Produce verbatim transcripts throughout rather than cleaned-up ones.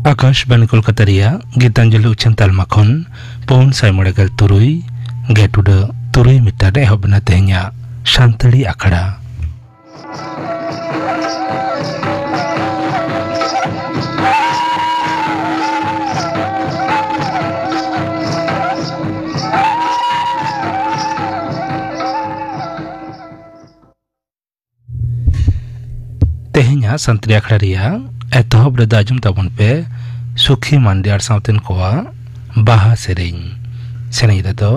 ᱟᱠᱟᱥᱵᱟᱬᱤ ᱠᱳᱞᱠᱟᱛᱟ ᱨᱮᱭᱟᱜ ᱜᱤᱛᱟᱧᱡᱚᱞᱤ ᱩᱪᱷᱟᱹᱱ ᱛᱟᱞᱢᱟ ᱠᱷᱚᱱ ᱯᱩᱱ ᱥᱟᱭ ᱢᱚᱬᱮ ᱜᱮᱞ ᱛᱩᱨᱩᱭ ᱜᱮᱴᱩᱰᱟᱹ ᱛᱩᱨᱩᱭ ᱢᱤᱴᱟᱨ ᱨᱮ ᱮᱦᱚᱵ ᱮᱱᱟ ᱛᱮᱦᱮᱧᱟᱜ ᱥᱟᱱᱛᱟᱲᱤ ᱟᱠᱷᱲᱟ᱾ ᱛᱮᱦᱮᱧᱟᱜ ᱥᱟᱱᱛᱟᱲᱤ ᱟᱠᱷᱲᱟ ᱨᱮᱭᱟᱜ ᱮᱛᱚᱦᱚᱵ ᱨᱮᱫᱚ ᱟᱸᱡᱚᱢ ᱛᱟᱵᱚᱱ ᱯᱮ ᱥᱩᱠᱷᱤ ᱢᱟᱱᱰᱤ ᱟᱨ ᱥᱟᱶᱛᱮᱱ ᱠᱚᱣᱟᱜ ᱵᱟᱦᱟ ᱥᱮᱨᱮᱧ᱾ ᱥᱮᱨᱮᱧ ᱨᱮᱫᱚ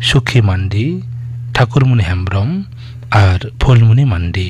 ᱥᱩᱠᱷᱤ ᱢᱟᱱᱰᱤ, ᱴᱷᱟᱠᱩᱨᱢᱩᱱᱤ ᱦᱮᱢᱵᱽᱨᱚᱢ ᱟᱨ ᱯᱷᱩᱞᱢᱩᱱᱤ ᱢᱟᱱᱰᱤ᱾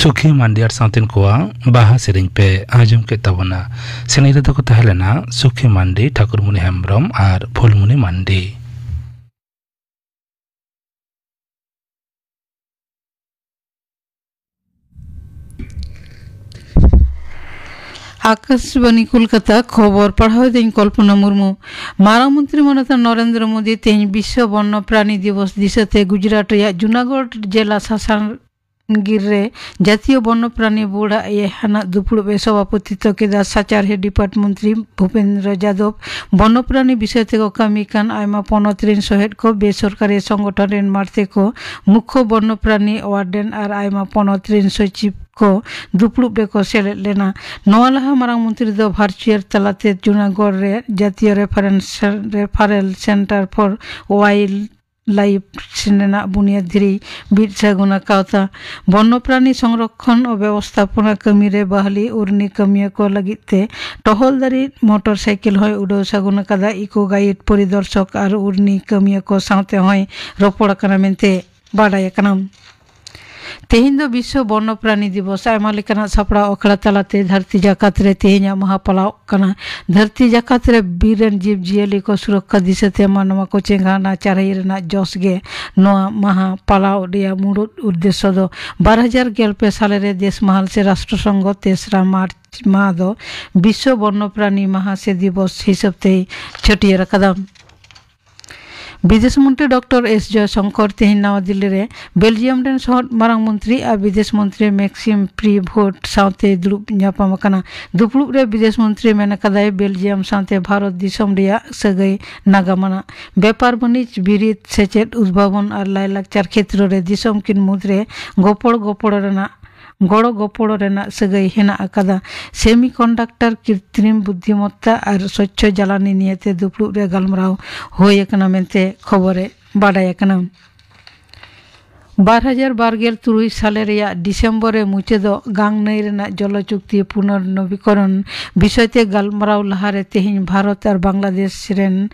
ᱥᱩᱠᱷᱤ ᱢᱟᱱᱰᱤ ᱟᱨ ᱥᱟᱶᱛᱮᱱ ᱠᱚᱣᱟᱜ ᱵᱟᱦᱟ ᱥᱮᱨᱮᱧ ᱯᱮ ᱟᱸᱡᱚᱢ ᱠᱮᱫ ᱛᱟᱵᱚᱱᱟ᱾ ᱥᱮᱨᱮᱧ ᱨᱮᱫᱚ ᱠᱚ ᱛᱟᱦᱮᱸ ᱞᱮᱱᱟ ᱥᱩᱠᱷᱤ ᱢᱟᱱᱰᱤ, ᱴᱷᱟᱹᱠᱩᱨᱢᱩᱱᱤ ᱦᱮᱢᱵᱨᱚᱢ ᱟᱨ ᱯᱷᱩᱞᱢᱩᱱᱤ ᱢᱟᱱᱰᱤ᱾ ᱟᱠᱟᱥᱵᱟᱱᱤ ᱠᱳᱞᱠᱟᱛᱟ, ᱠᱷᱚᱵᱚᱨ ᱯᱟᱲᱦᱟᱣ ᱮᱫᱟᱹᱧ ᱠᱚᱞᱯᱚᱱᱟ ᱢᱩᱨᱢᱩ᱾ ᱢᱟᱨᱟᱝ ᱢᱚᱱᱛᱨᱤ ᱢᱟᱱᱚᱛᱟᱱ ᱱᱚᱨᱮᱱᱫᱨᱚ ᱢᱳᱫᱤ ᱛᱮᱦᱮᱧ ᱵᱤᱥᱥᱚ ᱵᱚᱱᱱᱚ ᱯᱨᱟᱱᱤ ᱫᱤᱵᱚᱥ ᱫᱤᱥᱟᱹᱛᱮ ᱜᱩᱡᱽᱨᱟᱴ ᱨᱮᱭᱟᱜ ᱡᱩᱱᱟᱜᱚᱲ ᱡᱮᱞᱟ ᱥᱟᱥᱟᱱ ᱜᱤᱨ ᱨᱮ ᱡᱟᱹᱛᱤᱭᱚ ᱵᱚᱱᱱᱚᱯᱨᱟᱱᱤ ᱵᱳᱨᱰ ᱟᱜ ᱮ ᱦᱟᱱᱟᱜ ᱫᱩᱯᱲᱩᱵ ᱮ ᱥᱚᱵᱷᱟᱯᱚᱛᱤᱛᱚ ᱠᱮᱫᱟ᱾ ᱥᱟᱪᱟᱨᱦᱮᱫ ᱰᱤᱯᱟᱨᱴ ᱢᱚᱱᱛᱨᱤ ᱵᱷᱩᱯᱮᱱᱫᱨᱚ ᱡᱟᱫᱚᱵ ᱵᱚᱱᱱᱚᱯᱨᱟᱱᱤ ᱵᱤᱥᱚᱭ ᱛᱮᱠᱚ ᱠᱟᱹᱢᱤ ᱠᱟᱱ ᱟᱭᱢᱟ ᱯᱚᱱᱚᱛ ᱨᱮᱱ ᱥᱚᱦᱮᱫ ᱠᱚ, ᱵᱮᱥᱚᱨᱠᱟᱨᱤ ᱥᱚᱝᱜᱚᱴᱷᱚᱱ ᱨᱮᱱ ᱢᱟᱲᱛᱮ ᱠᱚ, ᱢᱩᱠᱷᱚ ᱵᱚᱱᱱᱚᱯᱨᱟᱱᱤ ᱣᱟᱨᱰᱮᱱ ᱟᱨ ᱟᱭᱢᱟ ᱯᱚᱱᱚᱛ ᱨᱮᱱ ᱥᱚᱪᱤᱵᱽ ᱠᱚ ᱫᱩᱯᱲᱩᱵ ᱨᱮᱠᱚ ᱥᱮᱞᱮᱫ ᱞᱮᱱᱟ᱾ ᱱᱚᱣᱟ ᱞᱟᱦᱟ ᱢᱟᱨᱟᱝ ᱢᱚᱱᱛᱨᱤ ᱫᱚ ᱵᱷᱟᱨᱪᱩᱭᱟᱞ ᱛᱟᱞᱟᱛᱮ ᱡᱩᱱᱟᱜᱚᱲ ᱨᱮ ᱡᱟᱹᱛᱤᱭᱚ ᱨᱮᱯᱷᱟᱨᱮᱱᱥ, ᱨᱮᱯᱷᱟᱨᱮᱞ ᱥᱮᱱᱴᱟᱨ ᱯᱷᱚᱨ ᱣᱟᱭᱤᱞᱰ ᱞᱟᱭᱤᱯᱷ ᱨᱮᱱᱟᱜ ᱵᱩᱱᱤᱭᱟᱹᱫ ᱫᱷᱤᱨᱤ ᱵᱤᱫ ᱥᱟᱹᱜᱩᱱ ᱟᱠᱟᱣᱛᱟ᱾ ᱵᱚᱱᱱᱚᱯᱨᱟᱱᱤ ᱥᱚᱝᱨᱚᱠᱷᱚᱱ ᱚ ᱵᱮᱵᱚᱥᱛᱷᱟᱯᱚᱱᱟ ᱠᱟᱹᱢᱤ ᱨᱮ ᱵᱟᱦᱟᱞᱤ ᱩᱨᱱᱤ ᱠᱟᱹᱢᱤᱭᱟᱹ ᱠᱚ ᱞᱟᱹᱜᱤᱫ ᱛᱮ ᱴᱚᱦᱚᱞ ᱫᱟᱨᱤ ᱢᱚᱴᱚᱨ ᱥᱟᱭᱠᱮᱞ ᱦᱚᱸᱭ ᱩᱰᱟᱹᱣ ᱥᱟᱹᱜᱩᱱ ᱟᱠᱟᱫᱟ᱾ ᱤᱠᱳ ᱜᱟᱭᱤᱰ ᱯᱚᱨᱤᱫᱚᱨᱥᱚᱠ ᱟᱨ ᱩᱨᱱᱤ ᱠᱟᱹᱢᱤᱭᱟᱹ ᱠᱚ ᱥᱟᱶᱛᱮ ᱦᱚᱸᱭ ᱨᱚᱯᱚᱲ ᱟᱠᱟᱱᱟ ᱢᱮᱱᱛᱮ ᱵᱟᱰᱟᱭ ᱟᱠᱟᱱᱟ᱾ ᱛᱮᱦᱮᱧ ᱫᱚ ᱵᱤᱥᱥᱚ ᱵᱚᱱᱱᱚ ᱯᱨᱟᱱᱤ ᱫᱤᱵᱚᱥ᱾ ᱟᱭᱢᱟ ᱞᱮᱠᱟᱱᱟᱜ ᱥᱟᱯᱲᱟᱣ ᱟᱠᱷᱲᱟ ᱛᱟᱞᱟᱛᱮ ᱫᱷᱟᱹᱨᱛᱤ ᱡᱟᱠᱟᱛ ᱨᱮ ᱛᱮᱦᱮᱧᱟᱜ ᱢᱟᱦᱟ ᱯᱟᱞᱟᱣ ᱠᱟᱱᱟ᱾ ᱫᱷᱟᱹᱨᱛᱤ ᱡᱟᱠᱟᱛ ᱨᱮ ᱵᱤᱨ ᱨᱮᱱ ᱡᱤᱵᱽ ᱡᱤᱭᱟᱹᱞᱤ ᱠᱚ ᱥᱩᱨᱚᱠᱠᱷᱟ ᱫᱤᱥᱟᱹᱛᱮ ᱢᱟᱱᱣᱟ ᱠᱚ ᱪᱮᱸᱜᱷᱟᱣᱱᱟ ᱪᱟᱨᱦᱟᱭ ᱨᱮᱱᱟᱜ ᱡᱚᱥ ᱜᱮ ᱱᱚᱣᱟ ᱢᱟᱦᱟ ᱯᱟᱞᱟᱣ ᱨᱮᱭᱟᱜ ᱢᱩᱲᱩᱫ ᱩᱫᱽᱫᱮᱥᱥᱚ ᱫᱚ᱾ ᱵᱟᱨ ᱦᱟᱡᱟᱨ ᱜᱮᱞ ᱯᱮ ᱥᱟᱞᱮ ᱨᱮ ᱫᱮᱥ ᱢᱟᱦᱟᱞ ᱥᱮ ᱨᱟᱥᱴᱨᱚ ᱥᱚᱝᱜᱷᱚ ᱛᱮᱥᱨᱟ ᱢᱟᱨᱪ ᱢᱟᱦᱟ ᱫᱚ ᱵᱤᱥᱥᱚ ᱵᱚᱱᱱᱚ ᱯᱨᱟᱱᱤ ᱢᱟᱦᱟ ᱥᱮ ᱫᱤᱵᱚᱥ ᱦᱤᱥᱟᱹᱵ ᱛᱮᱭ ᱪᱷᱟᱹᱴᱭᱟᱹᱨ ᱟᱠᱟᱫᱟ᱾ ᱵᱤᱫᱮᱥ ᱢᱚᱱᱛᱨᱤ ᱰᱚᱠᱴᱚᱨ ᱮᱥ ᱡᱚᱭᱥᱚᱝᱠᱚᱨ ᱛᱮᱦᱮᱧ ᱱᱟᱣᱟ ᱫᱤᱞᱞᱤ ᱨᱮ ᱵᱮᱞᱡᱤᱭᱟᱢ ᱨᱮᱱ ᱥᱚᱦᱚᱫ ᱢᱟᱨᱟᱝ ᱢᱚᱱᱛᱨᱤ ᱟᱨ ᱵᱤᱫᱮᱥ ᱢᱚᱱᱛᱨᱤ ᱢᱮᱠᱥᱤᱢ ᱯᱨᱤᱵᱷᱳᱴ ᱥᱟᱶᱛᱮ ᱫᱩᱲᱩᱵ ᱧᱟᱯᱟᱢ ᱟᱠᱟᱱᱟ᱾ ᱫᱩᱯᱲᱩᱵ ᱨᱮ ᱵᱤᱫᱮᱥ ᱢᱚᱱᱛᱨᱤ ᱢᱮᱱ ᱟᱠᱟᱫᱟᱭ, ᱵᱮᱞᱡᱤᱭᱟᱢ ᱥᱟᱶᱛᱮ ᱵᱷᱟᱨᱚᱛ ᱫᱤᱥᱚᱢ ᱨᱮᱭᱟᱜ ᱥᱟᱹᱜᱟᱹᱭ ᱱᱟᱜᱟᱢ ᱟᱱᱟᱜ᱾ ᱵᱮᱯᱟᱨ ᱵᱟᱹᱱᱤᱡᱽ, ᱵᱤᱨᱤᱫ, ᱥᱮᱪᱮᱫ, ᱩᱫᱵᱷᱟᱵᱚᱱ ᱟᱨ ᱞᱟᱭᱞᱟᱠᱪᱟᱨ ᱠᱷᱮᱛᱨᱚ ᱨᱮ ᱫᱤᱥᱚᱢ ᱠᱤᱱ ᱢᱩᱫᱽᱨᱮ ᱜᱚᱯᱚᱲ ᱜᱚᱯᱚᱲ ᱨᱮᱱᱟᱜ ᱜᱚᱲᱚ ᱜᱚᱯᱚᱲᱚ ᱨᱮᱱᱟᱜ ᱥᱟᱹᱜᱟᱹᱭ ᱦᱮᱱᱟᱜ ᱟᱠᱟᱫᱟ᱾ ᱥᱮᱢᱤ ᱠᱚᱱᱰᱟᱠᱴᱟᱨ, ᱠᱨᱤᱛᱨᱤᱢ ᱵᱩᱫᱽᱫᱷᱤᱢᱚᱛᱛᱟ ᱟᱨ ᱥᱚᱪᱪᱷᱚ ᱡᱟᱞᱟᱱᱤ ᱱᱤᱭᱮᱛᱮ ᱫᱩᱯᱲᱩᱵ ᱨᱮ ᱜᱟᱞᱢᱟᱨᱟᱣ ᱦᱩᱭ ᱟᱠᱟᱱᱟ ᱢᱮᱱᱛᱮ ᱠᱷᱚᱵᱚᱨ ᱮ ᱵᱟᱰᱟᱭ ᱟᱠᱟᱱᱟ᱾ ᱵᱟᱨ ᱦᱟᱡᱟᱨ ᱵᱟᱨ ᱜᱮᱞ ᱛᱩᱨᱩᱭ ᱥᱟᱞᱮ ᱨᱮᱭᱟᱜ ᱰᱤᱥᱮᱢᱵᱚᱨ ᱨᱮ ᱢᱩᱪᱟᱹᱫᱚᱜ ᱜᱟᱝ ᱱᱟᱹᱭ ᱨᱮᱱᱟᱜ ᱡᱚᱞᱚ ᱪᱩᱠᱛᱤ ᱯᱩᱱᱚᱨᱱᱚᱵᱤᱠᱚᱨᱚᱱ ᱵᱤᱥᱚᱭ ᱛᱮ ᱜᱟᱞᱢᱟᱨᱟᱣ ᱞᱟᱦᱟᱨᱮ ᱛᱮᱦᱮᱧ ᱵᱷᱟᱨᱚᱛ ᱟᱨ ᱵᱟᱝᱞᱟᱫᱮᱥ ᱨᱮᱱ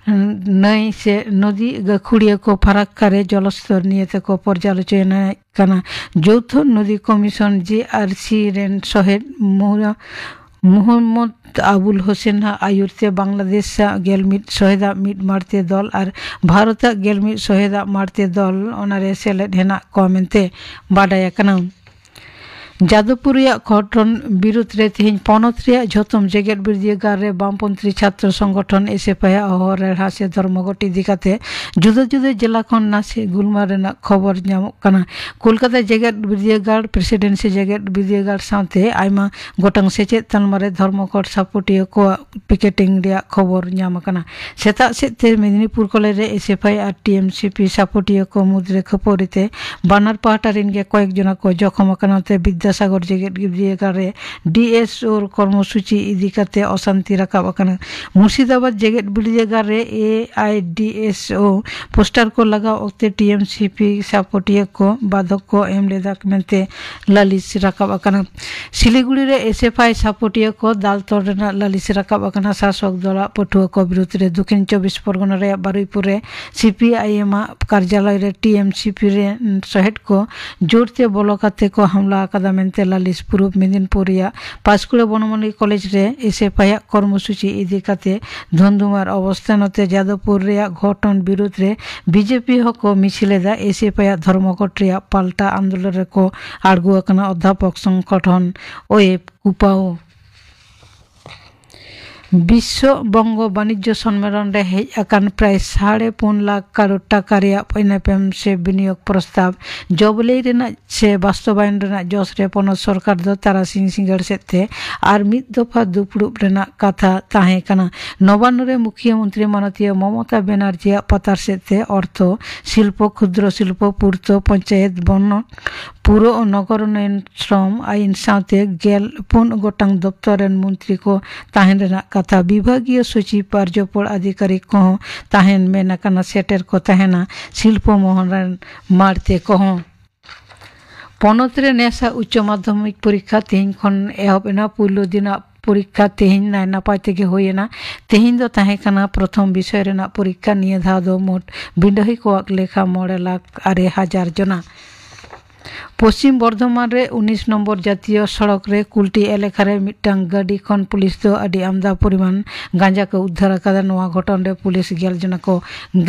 ᱱᱟᱹᱭ ᱥᱮ ᱱᱚᱫᱤ ᱜᱟᱹᱠᱷᱩᱲᱤᱭᱟᱹ ᱠᱚ ᱯᱷᱟᱨᱟᱠᱠᱟ ᱨᱮ ᱡᱚᱞᱚᱥᱛᱚᱨ ᱱᱤᱭᱮ ᱛᱮᱠᱚ ᱯᱚᱨᱡᱟᱞᱳᱪᱚᱱᱟ ᱠᱟᱱᱟ᱾ ᱡᱳᱣᱛᱷᱚ ᱱᱚᱫᱤ ᱠᱚᱢᱤᱥᱚᱱ, ᱡᱮ ᱟᱨ ᱥᱤ, ᱨᱮᱱ ᱥᱚᱦᱮᱫ ᱢᱩᱦᱟ-, ᱢᱩᱦᱚᱢᱢᱚᱫ ᱟᱵᱩᱞ ᱦᱳᱥᱮᱱ ᱟᱜ ᱟᱭᱩᱨ ᱛᱮ ᱵᱟᱝᱞᱟᱫᱮᱥ ᱟᱜ ᱜᱮᱞ ᱢᱤᱫ ᱥᱚᱦᱮᱫᱟᱜ ᱢᱤᱫ ᱢᱟᱲᱛᱮ ᱫᱚᱞ ᱟᱨ ᱵᱷᱟᱨᱚᱛ ᱟᱜ ᱜᱮᱞ ᱢᱤᱫ ᱥᱚᱦᱮᱫᱟᱜ ᱢᱟᱲᱛᱮ ᱫᱚᱞ ᱚᱱᱟᱨᱮ ᱥᱮᱞᱮᱫ ᱦᱮᱱᱟᱜ ᱠᱚᱣᱟ ᱢᱮᱱᱛᱮ ᱵᱟᱰᱟᱭ ᱟᱠᱟᱱᱟ᱾ ᱡᱟᱫᱚᱵᱯᱩᱨ ᱨᱮᱭᱟᱜ ᱜᱷᱚᱴᱚᱱ ᱵᱤᱨᱩᱫᱽ ᱨᱮ ᱛᱮᱦᱮᱧ ᱯᱚᱱᱚᱛ ᱨᱮᱭᱟᱜ ᱡᱷᱚᱛᱚᱢ ᱡᱮᱜᱮᱛ ᱵᱤᱨᱫᱟᱹᱜᱟᱲ ᱨᱮ ᱵᱟᱢᱯᱚᱱᱛᱷᱤ ᱪᱷᱟᱛᱨᱚ ᱥᱚᱝᱜᱚᱴᱷᱚᱱ ᱮᱥᱮᱯᱟᱭᱟ ᱦᱚᱦᱚ ᱨᱮᱲᱦᱟ ᱥᱮ ᱫᱷᱚᱨᱢᱚᱜᱷᱚᱴ ᱤᱫᱤ ᱠᱟᱛᱮ ᱡᱩᱫᱟᱹ ᱡᱩᱫᱟᱹ ᱡᱮᱞᱟ ᱠᱷᱚᱱ ᱱᱟᱥᱮ ᱜᱩᱞᱢᱟᱞ ᱨᱮᱱᱟᱜ ᱠᱷᱚᱵᱚᱨ ᱧᱟᱢᱚᱜ ᱠᱟᱱᱟ᱾ ᱠᱳᱞᱠᱟᱛᱟ ᱡᱮᱜᱮᱛ ᱵᱤᱨᱫᱟᱹᱜᱟᱲ, ᱯᱨᱮᱥᱤᱰᱮᱱᱥᱤ ᱡᱮᱜᱮᱛ ᱵᱤᱨᱫᱟᱹᱜᱟᱲ ᱥᱟᱶᱛᱮ ᱟᱭᱢᱟ ᱜᱚᱴᱟᱝ ᱥᱮᱪᱮᱫ ᱛᱟᱞᱢᱟ ᱨᱮ ᱫᱷᱚᱨᱢᱚᱜᱷᱚᱴ ᱥᱟᱯᱚᱴᱤᱭᱟᱹ ᱠᱚᱣᱟᱜ ᱯᱤᱠᱮᱴᱤᱝ ᱨᱮᱭᱟᱜ ᱠᱷᱚᱵᱚᱨ ᱧᱟᱢ ᱟᱠᱟᱱᱟ᱾ ᱥᱮᱛᱟᱜ ᱥᱮᱫ ᱛᱮ ᱢᱮᱫᱤᱱᱤᱯᱩᱨ ᱠᱚᱞᱮᱡᱽ ᱨᱮ ᱮᱥᱮᱯᱟᱭ ᱟᱨ ᱴᱤ ᱮᱢ ᱥᱤ ᱯᱤ ᱥᱟᱯᱚᱴᱤᱭᱟᱹ ᱠᱚ ᱢᱩᱫᱽᱨᱮ ᱠᱷᱟᱹᱯᱟᱹᱨᱤ ᱛᱮ ᱵᱟᱱᱟᱨ ᱯᱟᱦᱴᱟ ᱨᱮᱱ ᱜᱮ ᱠᱚᱭᱮᱠ ᱡᱚᱱᱟ ᱠᱚ ᱡᱚᱠᱷᱚᱢ ᱟᱠᱟᱱᱟ᱾ ᱛᱮ ᱵᱤᱫᱽᱫᱟᱥᱟᱜᱚᱨ ᱡᱮᱜᱮᱛ ᱵᱤᱨᱫᱟᱹᱜᱟᱲ ᱨᱮ ᱰᱤ ᱮᱥ ᱳ ᱠᱚᱨᱢᱚᱥᱩᱪᱤ ᱤᱫᱤ ᱠᱟᱛᱮ ᱚᱥᱟᱱᱛᱤ ᱨᱟᱠᱟᱵ ᱟᱠᱟᱱᱟ᱾ ᱢᱩᱨᱥᱤᱫᱟᱵᱟᱫᱽ ᱡᱮᱜᱮᱛ ᱵᱤᱨᱫᱟᱹᱜᱟᱲ ᱨᱮ ᱮ ᱟᱭ ᱰᱤ ᱮᱥ ᱳ ᱯᱳᱥᱴᱟᱨ ᱠᱚ ᱞᱟᱜᱟᱣ ᱚᱠᱛᱮ ᱴᱤ ᱮᱢ ᱥᱤ ᱯᱤ ᱥᱟᱯᱚᱴᱤᱭᱟᱹ ᱠᱚ ᱵᱟᱫᱷᱚᱠ ᱠᱚ ᱮᱢ ᱞᱮᱫᱟ ᱢᱮᱱᱛᱮ ᱞᱟᱹᱞᱤᱥ ᱨᱟᱠᱟᱵ ᱟᱠᱟᱱᱟ᱾ ᱥᱤᱞᱤᱜᱩᱲᱤ ᱨᱮ ᱮᱥᱮᱯᱷᱟᱭ ᱥᱟᱯᱚᱴᱤᱭᱟᱹ ᱠᱚ ᱫᱟᱞ ᱛᱚᱞ ᱨᱮᱱᱟᱜ ᱞᱟᱹᱞᱤᱥ ᱨᱟᱠᱟᱵ ᱟᱠᱟᱱᱟ ᱥᱟᱥᱚᱠ ᱫᱚᱞᱟᱜ ᱯᱟᱹᱴᱷᱩᱣᱟᱹ ᱠᱚ ᱵᱤᱨᱩᱫᱽ ᱨᱮ᱾ ᱫᱚᱠᱷᱤᱱ ᱪᱚᱵᱵᱤᱥ ᱯᱚᱨᱜᱚᱱᱟ ᱨᱮᱭᱟᱜ ᱵᱟᱨᱩᱭᱯᱩᱨ ᱨᱮ ᱥᱤ ᱯᱤ ᱟᱭ ᱮᱢ ᱟᱜ ᱠᱟᱨᱡᱟᱞᱚᱭ ᱨᱮ ᱴᱤ ᱮᱢ ᱥᱤ ᱯᱤ ᱨᱮᱱ ᱥᱚᱦᱮᱫ ᱠᱚ ᱡᱳᱨ ᱛᱮ ᱵᱚᱞᱚ ᱠᱟᱛᱮ ᱠᱚ ᱦᱟᱢᱞᱟ ᱟᱠᱟᱫᱟ ᱢᱮᱱᱛᱮ ᱞᱟᱹᱞᱤᱥ᱾ ᱯᱩᱨᱩᱵ ᱢᱮᱫᱤᱱᱯᱩᱨ ᱨᱮᱭᱟᱜ ᱯᱟᱸᱪᱠᱩᱲᱟ ᱵᱚᱱᱚᱢᱟᱞᱤ ᱠᱚᱞᱮᱡᱽ ᱨᱮ ᱮᱥᱮᱯᱷᱟᱭ ᱟᱜ ᱠᱚᱨᱢᱚᱥᱩᱪᱤ ᱤᱫᱤ ᱠᱟᱛᱮ ᱫᱷᱩᱱᱫᱷᱩᱢᱟᱨ ᱚᱵᱚᱥᱛᱷᱟ᱾ ᱱᱚᱛᱮ ᱡᱟᱫᱚᱵᱯᱩᱨ ᱨᱮᱭᱟᱜ ᱜᱷᱚᱴᱚᱱ ᱵᱤᱨᱩᱫᱽ ᱨᱮ ᱵᱤ ᱡᱮ ᱯᱤ ᱦᱚᱸᱠᱚ ᱢᱤᱪᱷᱤᱞ ᱮᱫᱟ᱾ ᱮᱥᱮᱯᱷᱟᱭ ᱟᱜ ᱫᱷᱚᱨᱢᱚᱜᱷᱚᱴ ᱨᱮᱭᱟᱜ ᱯᱟᱞᱴᱟ ᱟᱱᱫᱳᱞᱚᱱ ᱨᱮᱠᱚ ᱟᱬᱜᱚ ᱟᱠᱟᱱᱟ᱾ ᱚᱫᱽᱫᱷᱟᱯᱚᱠ ᱥᱚᱝᱜᱚᱴᱷᱚᱱ ᱳᱭᱮᱵ ᱠᱩᱯᱟᱣ᱾ ᱵᱤᱥᱥᱚ ᱵᱚᱝᱜᱚ ᱵᱟᱱᱤᱡᱽᱡᱚ ᱥᱚᱱᱢᱮᱞᱚᱱ ᱨᱮ ᱦᱮᱡ ᱟᱠᱟᱱ ᱯᱨᱟᱭ ᱥᱟᱲᱮ ᱯᱩᱱ ᱞᱟᱠᱷ ᱠᱟᱨᱳᱲ ᱴᱟᱠᱟ ᱨᱮᱭᱟᱜ ᱯᱚᱭᱱᱟᱯᱮᱢ ᱥᱮ ᱵᱤᱱᱤᱭᱳᱜᱽ ᱯᱨᱚᱥᱛᱟᱵ ᱡᱚᱵᱞᱮᱭ ᱨᱮᱱᱟᱜ ᱥᱮ ᱵᱟᱥᱛᱚᱵᱟᱭᱚᱱ ᱨᱮᱱᱟᱜ ᱡᱚᱥ ᱨᱮ ᱯᱚᱱᱚᱛ ᱥᱚᱨᱠᱟᱨ ᱫᱚ ᱛᱟᱨᱟᱥᱤᱧ ᱥᱤᱸᱜᱟᱹᱲ ᱥᱮᱫ ᱛᱮ ᱟᱨ ᱢᱤᱫ ᱫᱚᱯᱷᱟ ᱫᱩᱯᱲᱩᱵ ᱨᱮᱱᱟᱜ ᱠᱟᱛᱷᱟ ᱛᱟᱦᱮᱸ ᱠᱟᱱᱟ᱾ ᱱᱚᱵᱟᱱᱱᱚ ᱨᱮ ᱢᱩᱠᱷᱤᱭᱟᱹ ᱢᱚᱱᱛᱨᱤ ᱢᱟᱱᱚᱛᱤᱭᱟᱹ ᱢᱚᱢᱚᱛᱟ ᱵᱮᱱᱟᱨᱡᱤᱭᱟᱜ ᱯᱟᱛᱟᱨ ᱥᱮᱫ ᱛᱮ ᱚᱨᱛᱷᱚ, ᱥᱤᱞᱯᱚ, ᱠᱷᱩᱫᱨᱚ ᱥᱤᱞᱯᱚ, ᱯᱩᱨᱛᱚ, ᱯᱚᱧᱪᱟᱭᱮᱛ, ᱵᱚᱱᱚ, ᱯᱩᱨᱚ ᱚ ᱱᱚᱜᱚᱨ ᱩᱱᱱᱚᱭᱚᱱ ᱥᱨᱚᱢ ᱟᱭᱤᱱ ᱥᱟᱶᱛᱮ ᱜᱮᱞ ᱯᱩᱱ ᱜᱚᱴᱟᱝ ᱫᱚᱯᱛᱚᱨ ᱨᱮᱱ ᱢᱚᱱᱛᱨᱤ ᱠᱚ ᱛᱟᱦᱮᱸᱱ ᱨᱮᱱᱟᱜ ᱠᱟᱛᱷᱟ ᱵᱤᱵᱷᱟᱜᱤᱭᱚ ᱥᱚᱪᱤᱵᱽ ᱟᱨ ᱡᱚᱯᱚᱲ ᱟᱫᱷᱤᱠᱟᱨᱤᱠ ᱠᱚᱦᱚᱸ ᱛᱟᱦᱮᱱ ᱢᱮᱱ ᱟᱠᱟᱱᱟ᱾ ᱥᱮᱴᱮᱨ ᱠᱚ ᱛᱟᱦᱮᱱᱟ ᱥᱤᱞᱯᱚ ᱢᱚᱦᱚᱞ ᱨᱮᱱ ᱢᱟᱲᱛᱮ ᱠᱚᱦᱚᱸ᱾ ᱯᱚᱱᱚᱛ ᱨᱮ ᱱᱮᱥᱟᱜ ᱩᱪᱪᱚ ᱢᱟᱫᱽᱫᱷᱚᱢᱤᱠ ᱯᱚᱨᱤᱠᱠᱷᱟ ᱛᱮᱦᱮᱧ ᱠᱷᱚᱱ ᱮᱦᱚᱵ ᱮᱱᱟ᱾ ᱯᱩᱭᱞᱩ ᱫᱤᱱᱟᱜ ᱯᱚᱨᱤᱠᱠᱷᱟ ᱛᱮᱦᱮᱧ ᱱᱟᱭ ᱱᱟᱯᱟᱭ ᱛᱮᱜᱮ ᱦᱩᱭ ᱮᱱᱟ᱾ ᱛᱮᱦᱮᱧ ᱫᱚ ᱛᱟᱦᱮᱸ ᱠᱟᱱᱟ ᱯᱨᱚᱛᱷᱚᱢ ᱵᱤᱥᱚᱭ ᱨᱮᱱᱟᱜ ᱯᱚᱨᱤᱠᱠᱷᱟ᱾ ᱱᱤᱭᱟᱹ ᱫᱷᱟᱣ ᱫᱚ ᱢᱳᱴ ᱵᱤᱰᱟᱹᱦᱤ ᱠᱚᱣᱟᱜ ᱞᱮᱠᱷᱟ ᱢᱚᱬᱮ ᱞᱟᱠᱷ ᱟᱨᱮ ᱦᱟᱡᱟᱨ ᱡᱚᱱᱟ᱾ ᱯᱚᱥᱪᱤᱢ ᱵᱚᱨᱫᱷᱚᱢᱟᱱ ᱨᱮ ᱩᱱᱤᱥ ᱱᱚᱢᱵᱚᱨ ᱡᱟᱛᱤᱭᱚ ᱥᱚᱲᱚᱠ ᱨᱮ ᱠᱩᱞᱴᱤ ᱮᱞᱟᱠᱟ ᱨᱮ ᱢᱤᱫᱴᱟᱝ ᱜᱟᱹᱰᱤ ᱠᱷᱚᱱ ᱯᱩᱞᱤᱥ ᱫᱚ ᱟᱹᱰᱤ ᱟᱢᱫᱟ ᱯᱚᱨᱤᱢᱟᱱ ᱜᱟᱸᱡᱟ ᱠᱚ ᱩᱫᱽᱫᱷᱟᱨ ᱟᱠᱟᱫᱟ᱾ ᱱᱚᱣᱟ ᱜᱷᱚᱴᱚᱱ ᱨᱮ ᱯᱩᱞᱤᱥ ᱜᱮᱞ ᱡᱚᱱᱟ ᱠᱚ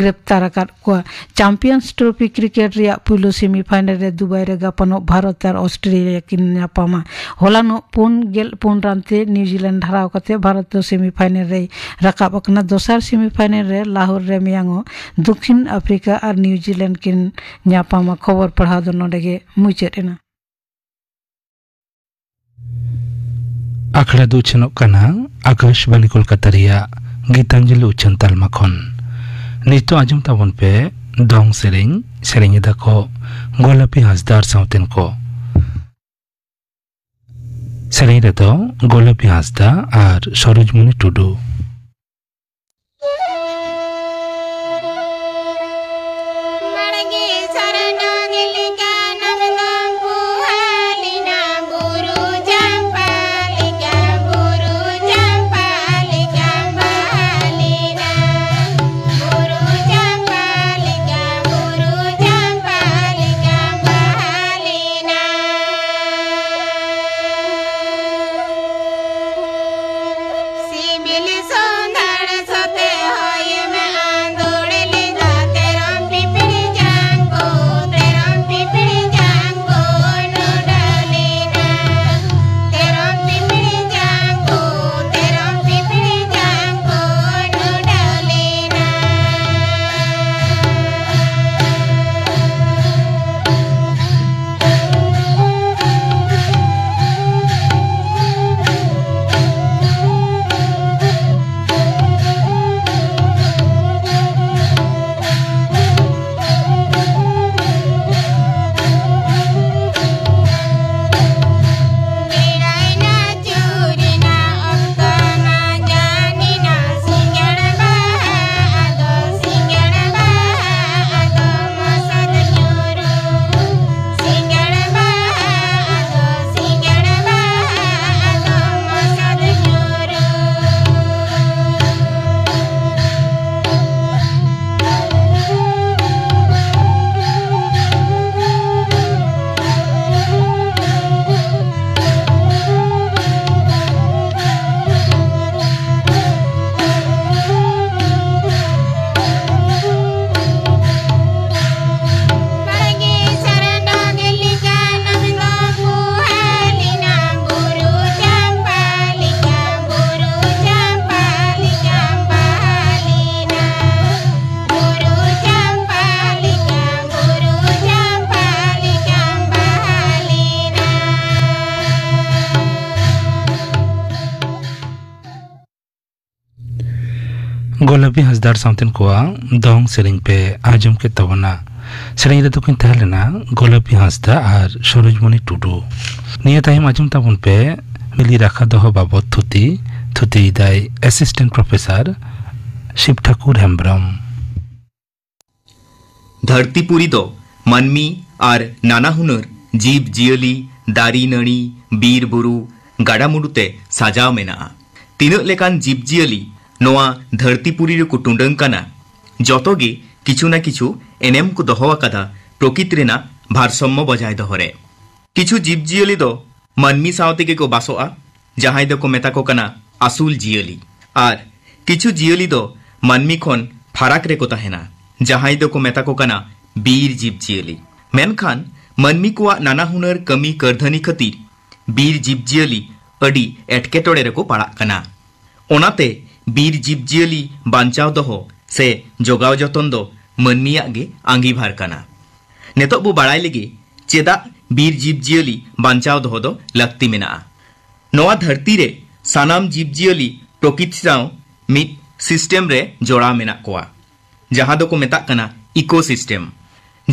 ᱜᱨᱮᱯᱛᱟᱨ ᱟᱠᱟᱫ ᱠᱚᱣᱟ᱾ ᱪᱟᱢᱯᱤᱭᱟᱱᱥ ᱴᱨᱚᱯᱷᱤ ᱠᱨᱤᱠᱮᱴ ᱨᱮᱭᱟᱜ ᱯᱩᱭᱞᱩ ᱥᱮᱢᱤᱯᱷᱟᱭᱱᱮᱞ ᱨᱮ ᱫᱩᱵᱟᱭ ᱨᱮ ᱜᱟᱯᱟᱱᱚᱜ ᱵᱷᱟᱨᱚᱛ ᱟᱨ ᱚᱥᱴᱨᱮᱞᱤᱭᱟ ᱠᱤᱱ ᱧᱟᱯᱟᱢᱟ᱾ ᱦᱚᱞᱟᱱᱚᱜ ᱯᱩᱱ ᱜᱮᱞ ᱯᱩᱱ ᱨᱟᱱ ᱛᱮ ᱱᱤᱣᱡᱤᱞᱮᱱᱰ ᱦᱟᱨᱟᱣ ᱠᱟᱛᱮ ᱵᱷᱟᱨᱚᱛ ᱫᱚ ᱥᱮᱢᱤᱯᱷᱟᱭᱱᱮᱞ ᱨᱮᱭ ᱨᱟᱠᱟᱵ ᱟᱠᱟᱱᱟ᱾ ᱫᱚᱥᱟᱨ ᱥᱮᱢᱤᱯᱷᱟᱭᱱᱮᱞ ᱨᱮ ᱞᱟᱦᱳᱨ ᱨᱮ ᱢᱮᱭᱟᱝᱚᱜ ᱫᱚᱠᱠᱷᱤᱱ ᱟᱯᱷᱨᱤᱠᱟ ᱟᱨ ᱱᱤᱣᱡᱤᱞᱮᱱᱰ ᱠᱤᱱ ᱧᱟᱯᱟᱢᱟ᱾ ᱠᱷᱚᱵᱚᱨ ᱯᱟᱲᱦᱟᱣ ᱫᱚ ᱱᱚᱰᱮ ᱜᱮ ᱢᱩᱪᱟᱹᱫ ᱮᱱᱟ᱾ ᱟᱠᱷᱲᱟ ᱫᱚ ᱩᱪᱷᱟᱹᱱᱚᱜ ᱠᱟᱱᱟ ᱟᱠᱟᱥᱵᱟᱱᱤ ᱠᱳᱞᱠᱟᱛᱟ ᱨᱮᱭᱟᱜ ᱜᱤᱛᱟᱧᱡᱚᱞᱤ ᱩᱪᱷᱟᱹᱱ ᱛᱟᱞᱢᱟ ᱠᱷᱚᱱ᱾ ᱱᱤᱛᱚᱜ ᱟᱸᱡᱚᱢ ᱛᱟᱵᱚᱱ ᱯᱮ ᱫᱚᱝ ᱥᱮᱨᱮᱧ᱾ ᱥᱮᱨᱮᱧ ᱮᱫᱟ ᱠᱚ ᱜᱳᱞᱟᱯᱤ ᱦᱟᱸᱥᱫᱟ ᱟᱨ ᱥᱟᱶᱛᱮᱱ ᱠᱚ᱾ ᱥᱮᱨᱮᱧ ᱨᱮᱫᱚ ᱜᱳᱞᱟᱯᱤ ᱦᱟᱸᱥᱫᱟ ᱟᱨ ᱥᱚᱨᱳᱡᱽᱢᱚᱱᱤ ᱴᱩᱰᱩ᱾ ᱵᱟᱲᱜᱮ ᱥᱟᱨᱱᱟ ᱜᱮ ᱞᱮᱠᱟ ᱱᱟᱢᱫᱟᱝ ᱯᱩᱦᱟᱞᱤᱱᱟ ᱵᱩᱨᱩ ᱪᱟᱢᱯᱟ ᱞᱮᱠᱟ, ᱵᱩᱨᱩ ᱪᱟᱢᱯᱟ ᱞᱮᱠᱟ ᱵᱟᱦᱟᱞᱤᱱᱟ, ᱵᱩᱨᱩ ᱪᱟᱢᱯᱟ ᱞᱮᱠᱟ, ᱵᱩᱨᱩ ᱪᱟᱢᱯᱟ ᱞᱮᱠᱟ ᱵᱟᱦᱟᱞᱤᱱᱟ᱾ ᱥᱤᱵᱤᱞ ᱥᱚ ᱜᱳᱞᱟᱯᱤ ᱦᱟᱸᱥᱫᱟ ᱟᱨ ᱥᱟᱶᱛᱮᱱ ᱠᱚᱣᱟᱜ ᱫᱚᱝ ᱥᱮᱨᱮᱧ ᱯᱮ ᱟᱸᱡᱚᱢ ᱠᱮᱫ ᱛᱟᱵᱚᱱᱟ᱾ ᱥᱮᱨᱮᱧ ᱨᱮᱫᱚ ᱠᱤᱱ ᱛᱟᱦᱮᱸ ᱞᱮᱱᱟ ᱜᱳᱞᱟᱯᱤ ᱦᱟᱸᱥᱫᱟ ᱟᱨ ᱥᱚᱨᱳᱡᱽᱢᱚᱱᱤ ᱴᱩᱰᱩ᱾ ᱱᱤᱭᱟᱹ ᱛᱟᱭᱚᱢ ᱟᱸᱡᱚᱢ ᱛᱟᱵᱚᱱ ᱯᱮ ᱢᱤᱞᱤ ᱨᱟᱠᱷᱟ ᱫᱚᱦᱚ ᱵᱟᱵᱚᱫ ᱛᱷᱩᱛᱤ᱾ ᱛᱷᱩᱛᱤᱭᱮᱫᱟᱭ ᱮᱥᱤᱥᱴᱮᱱᱴ ᱯᱨᱚᱯᱷᱮᱥᱚᱨ ᱥᱤᱵ ᱴᱷᱟᱠᱩᱨ ᱦᱮᱢᱵᱽᱨᱚᱢ᱾ ᱫᱷᱟᱹᱨᱛᱤᱯᱩᱨᱤ ᱫᱚ ᱢᱟᱹᱱᱢᱤ ᱟᱨ ᱱᱟᱱᱟ ᱦᱩᱱᱟᱹᱨ ᱡᱤᱵᱽ ᱡᱤᱭᱟᱹᱞᱤ, ᱫᱟᱨᱮ ᱱᱟᱹᱲᱤ, ᱵᱤᱨ ᱵᱩᱨᱩ, ᱜᱟᱰᱟ ᱢᱩᱰᱩ ᱛᱮ ᱥᱟᱡᱟᱣ ᱢᱮᱱᱟᱜᱼᱟ᱾ ᱛᱤᱱᱟᱹᱜ ᱞᱮᱠᱟᱱ ᱡᱤᱵᱽ ᱡᱤᱭᱟᱹᱞᱤ ᱱᱚᱣᱟ ᱫᱷᱟᱹᱨᱛᱤᱯᱩᱨᱤ ᱨᱮᱠᱚ ᱴᱩᱰᱟᱹᱝ ᱠᱟᱱᱟ, ᱡᱚᱛᱚ ᱜᱮ ᱠᱤᱪᱷᱩ ᱱᱟ ᱠᱤᱪᱷᱩ ᱮᱱᱮᱢ ᱠᱚ ᱫᱚᱦᱚ ᱟᱠᱟᱫᱟ ᱯᱨᱚᱠᱤᱛ ᱨᱮᱱᱟᱜ ᱵᱷᱟᱨᱥᱟᱢᱢᱚ ᱵᱚᱡᱟᱭ ᱫᱚᱦᱚ ᱨᱮ᱾ ᱠᱤᱪᱷᱩ ᱡᱤᱵᱽ ᱡᱤᱭᱟᱹᱞᱤ ᱫᱚ ᱢᱟᱹᱱᱢᱤ ᱥᱟᱶ ᱛᱮᱜᱮ ᱠᱚ ᱵᱟᱥᱚᱜᱼᱟ, ᱡᱟᱦᱟᱸᱭ ᱫᱚᱠᱚ ᱢᱮᱛᱟ ᱠᱚ ᱠᱟᱱᱟ ᱟᱹᱥᱩᱞ ᱡᱤᱭᱟᱹᱞᱤ᱾ ᱟᱨ ᱠᱤᱪᱷᱩ ᱡᱤᱭᱟᱹᱞᱤ ᱫᱚ ᱢᱟᱹᱱᱢᱤ ᱠᱷᱚᱱ ᱯᱷᱟᱨᱟᱠ ᱨᱮᱠᱚ ᱛᱟᱦᱮᱱᱟ, ᱡᱟᱦᱟᱸᱭ ᱫᱚᱠᱚ ᱢᱮᱛᱟ ᱠᱚ ᱠᱟᱱᱟ ᱵᱤᱨ ᱡᱤᱵᱽ ᱡᱤᱭᱟᱹᱞᱤ᱾ ᱢᱮᱱᱠᱷᱟᱱ ᱢᱟᱹᱱᱢᱤ ᱠᱚᱣᱟᱜ ᱱᱟᱱᱟ ᱦᱩᱱᱟᱹᱨ ᱠᱟᱹᱢᱤ ᱠᱟᱹᱨᱫᱷᱟᱹᱱᱤ ᱠᱷᱟᱹᱛᱤᱨ ᱵᱤᱨ ᱡᱤᱵᱽ ᱡᱤᱭᱟᱹᱞᱤ ᱟᱹᱰᱤ ᱮᱴᱠᱮᱴᱚᱬᱮ ᱨᱮᱠᱚ ᱯᱟᱲᱟᱜ ᱠᱟᱱᱟ᱾ ᱚᱱᱟᱛᱮ ᱵᱤᱨ ᱡᱤᱵᱽ ᱡᱤᱭᱟᱹᱞᱤ ᱵᱟᱧᱪᱟᱣ ᱫᱚᱦᱚ ᱥᱮ ᱡᱚᱜᱟᱣ ᱡᱚᱛᱚᱱ ᱫᱚ ᱢᱟᱹᱱᱢᱤᱭᱟᱜ ᱜᱮ ᱟᱸᱜᱤᱵᱷᱟᱨ ᱠᱟᱱᱟ᱾ ᱱᱤᱛᱚᱜ ᱵᱚ ᱵᱟᱲᱟᱭ ᱞᱮᱜᱮ ᱪᱮᱫᱟᱜ ᱵᱤᱨ ᱡᱤᱵᱽ ᱡᱤᱭᱟᱹᱞᱤ ᱵᱟᱧᱪᱟᱣ ᱫᱚᱦᱚ ᱫᱚ ᱞᱟᱹᱠᱛᱤ ᱢᱮᱱᱟᱜᱼᱟ᱾ ᱱᱚᱣᱟ ᱫᱷᱟᱹᱨᱛᱤ ᱨᱮ ᱥᱟᱱᱟᱢ ᱡᱤᱵᱽ ᱡᱤᱭᱟᱹᱞᱤ ᱯᱨᱚᱠᱤᱛ ᱥᱟᱶ ᱢᱤᱫ ᱥᱤᱥᱴᱮᱢ ᱨᱮ ᱡᱚᱲᱟᱣ ᱢᱮᱱᱟᱜ ᱠᱚᱣᱟ, ᱡᱟᱦᱟᱸ ᱫᱚᱠᱚ ᱢᱮᱛᱟᱜ ᱠᱟᱱᱟ ᱤᱠᱳ ᱥᱤᱥᱴᱮᱢ᱾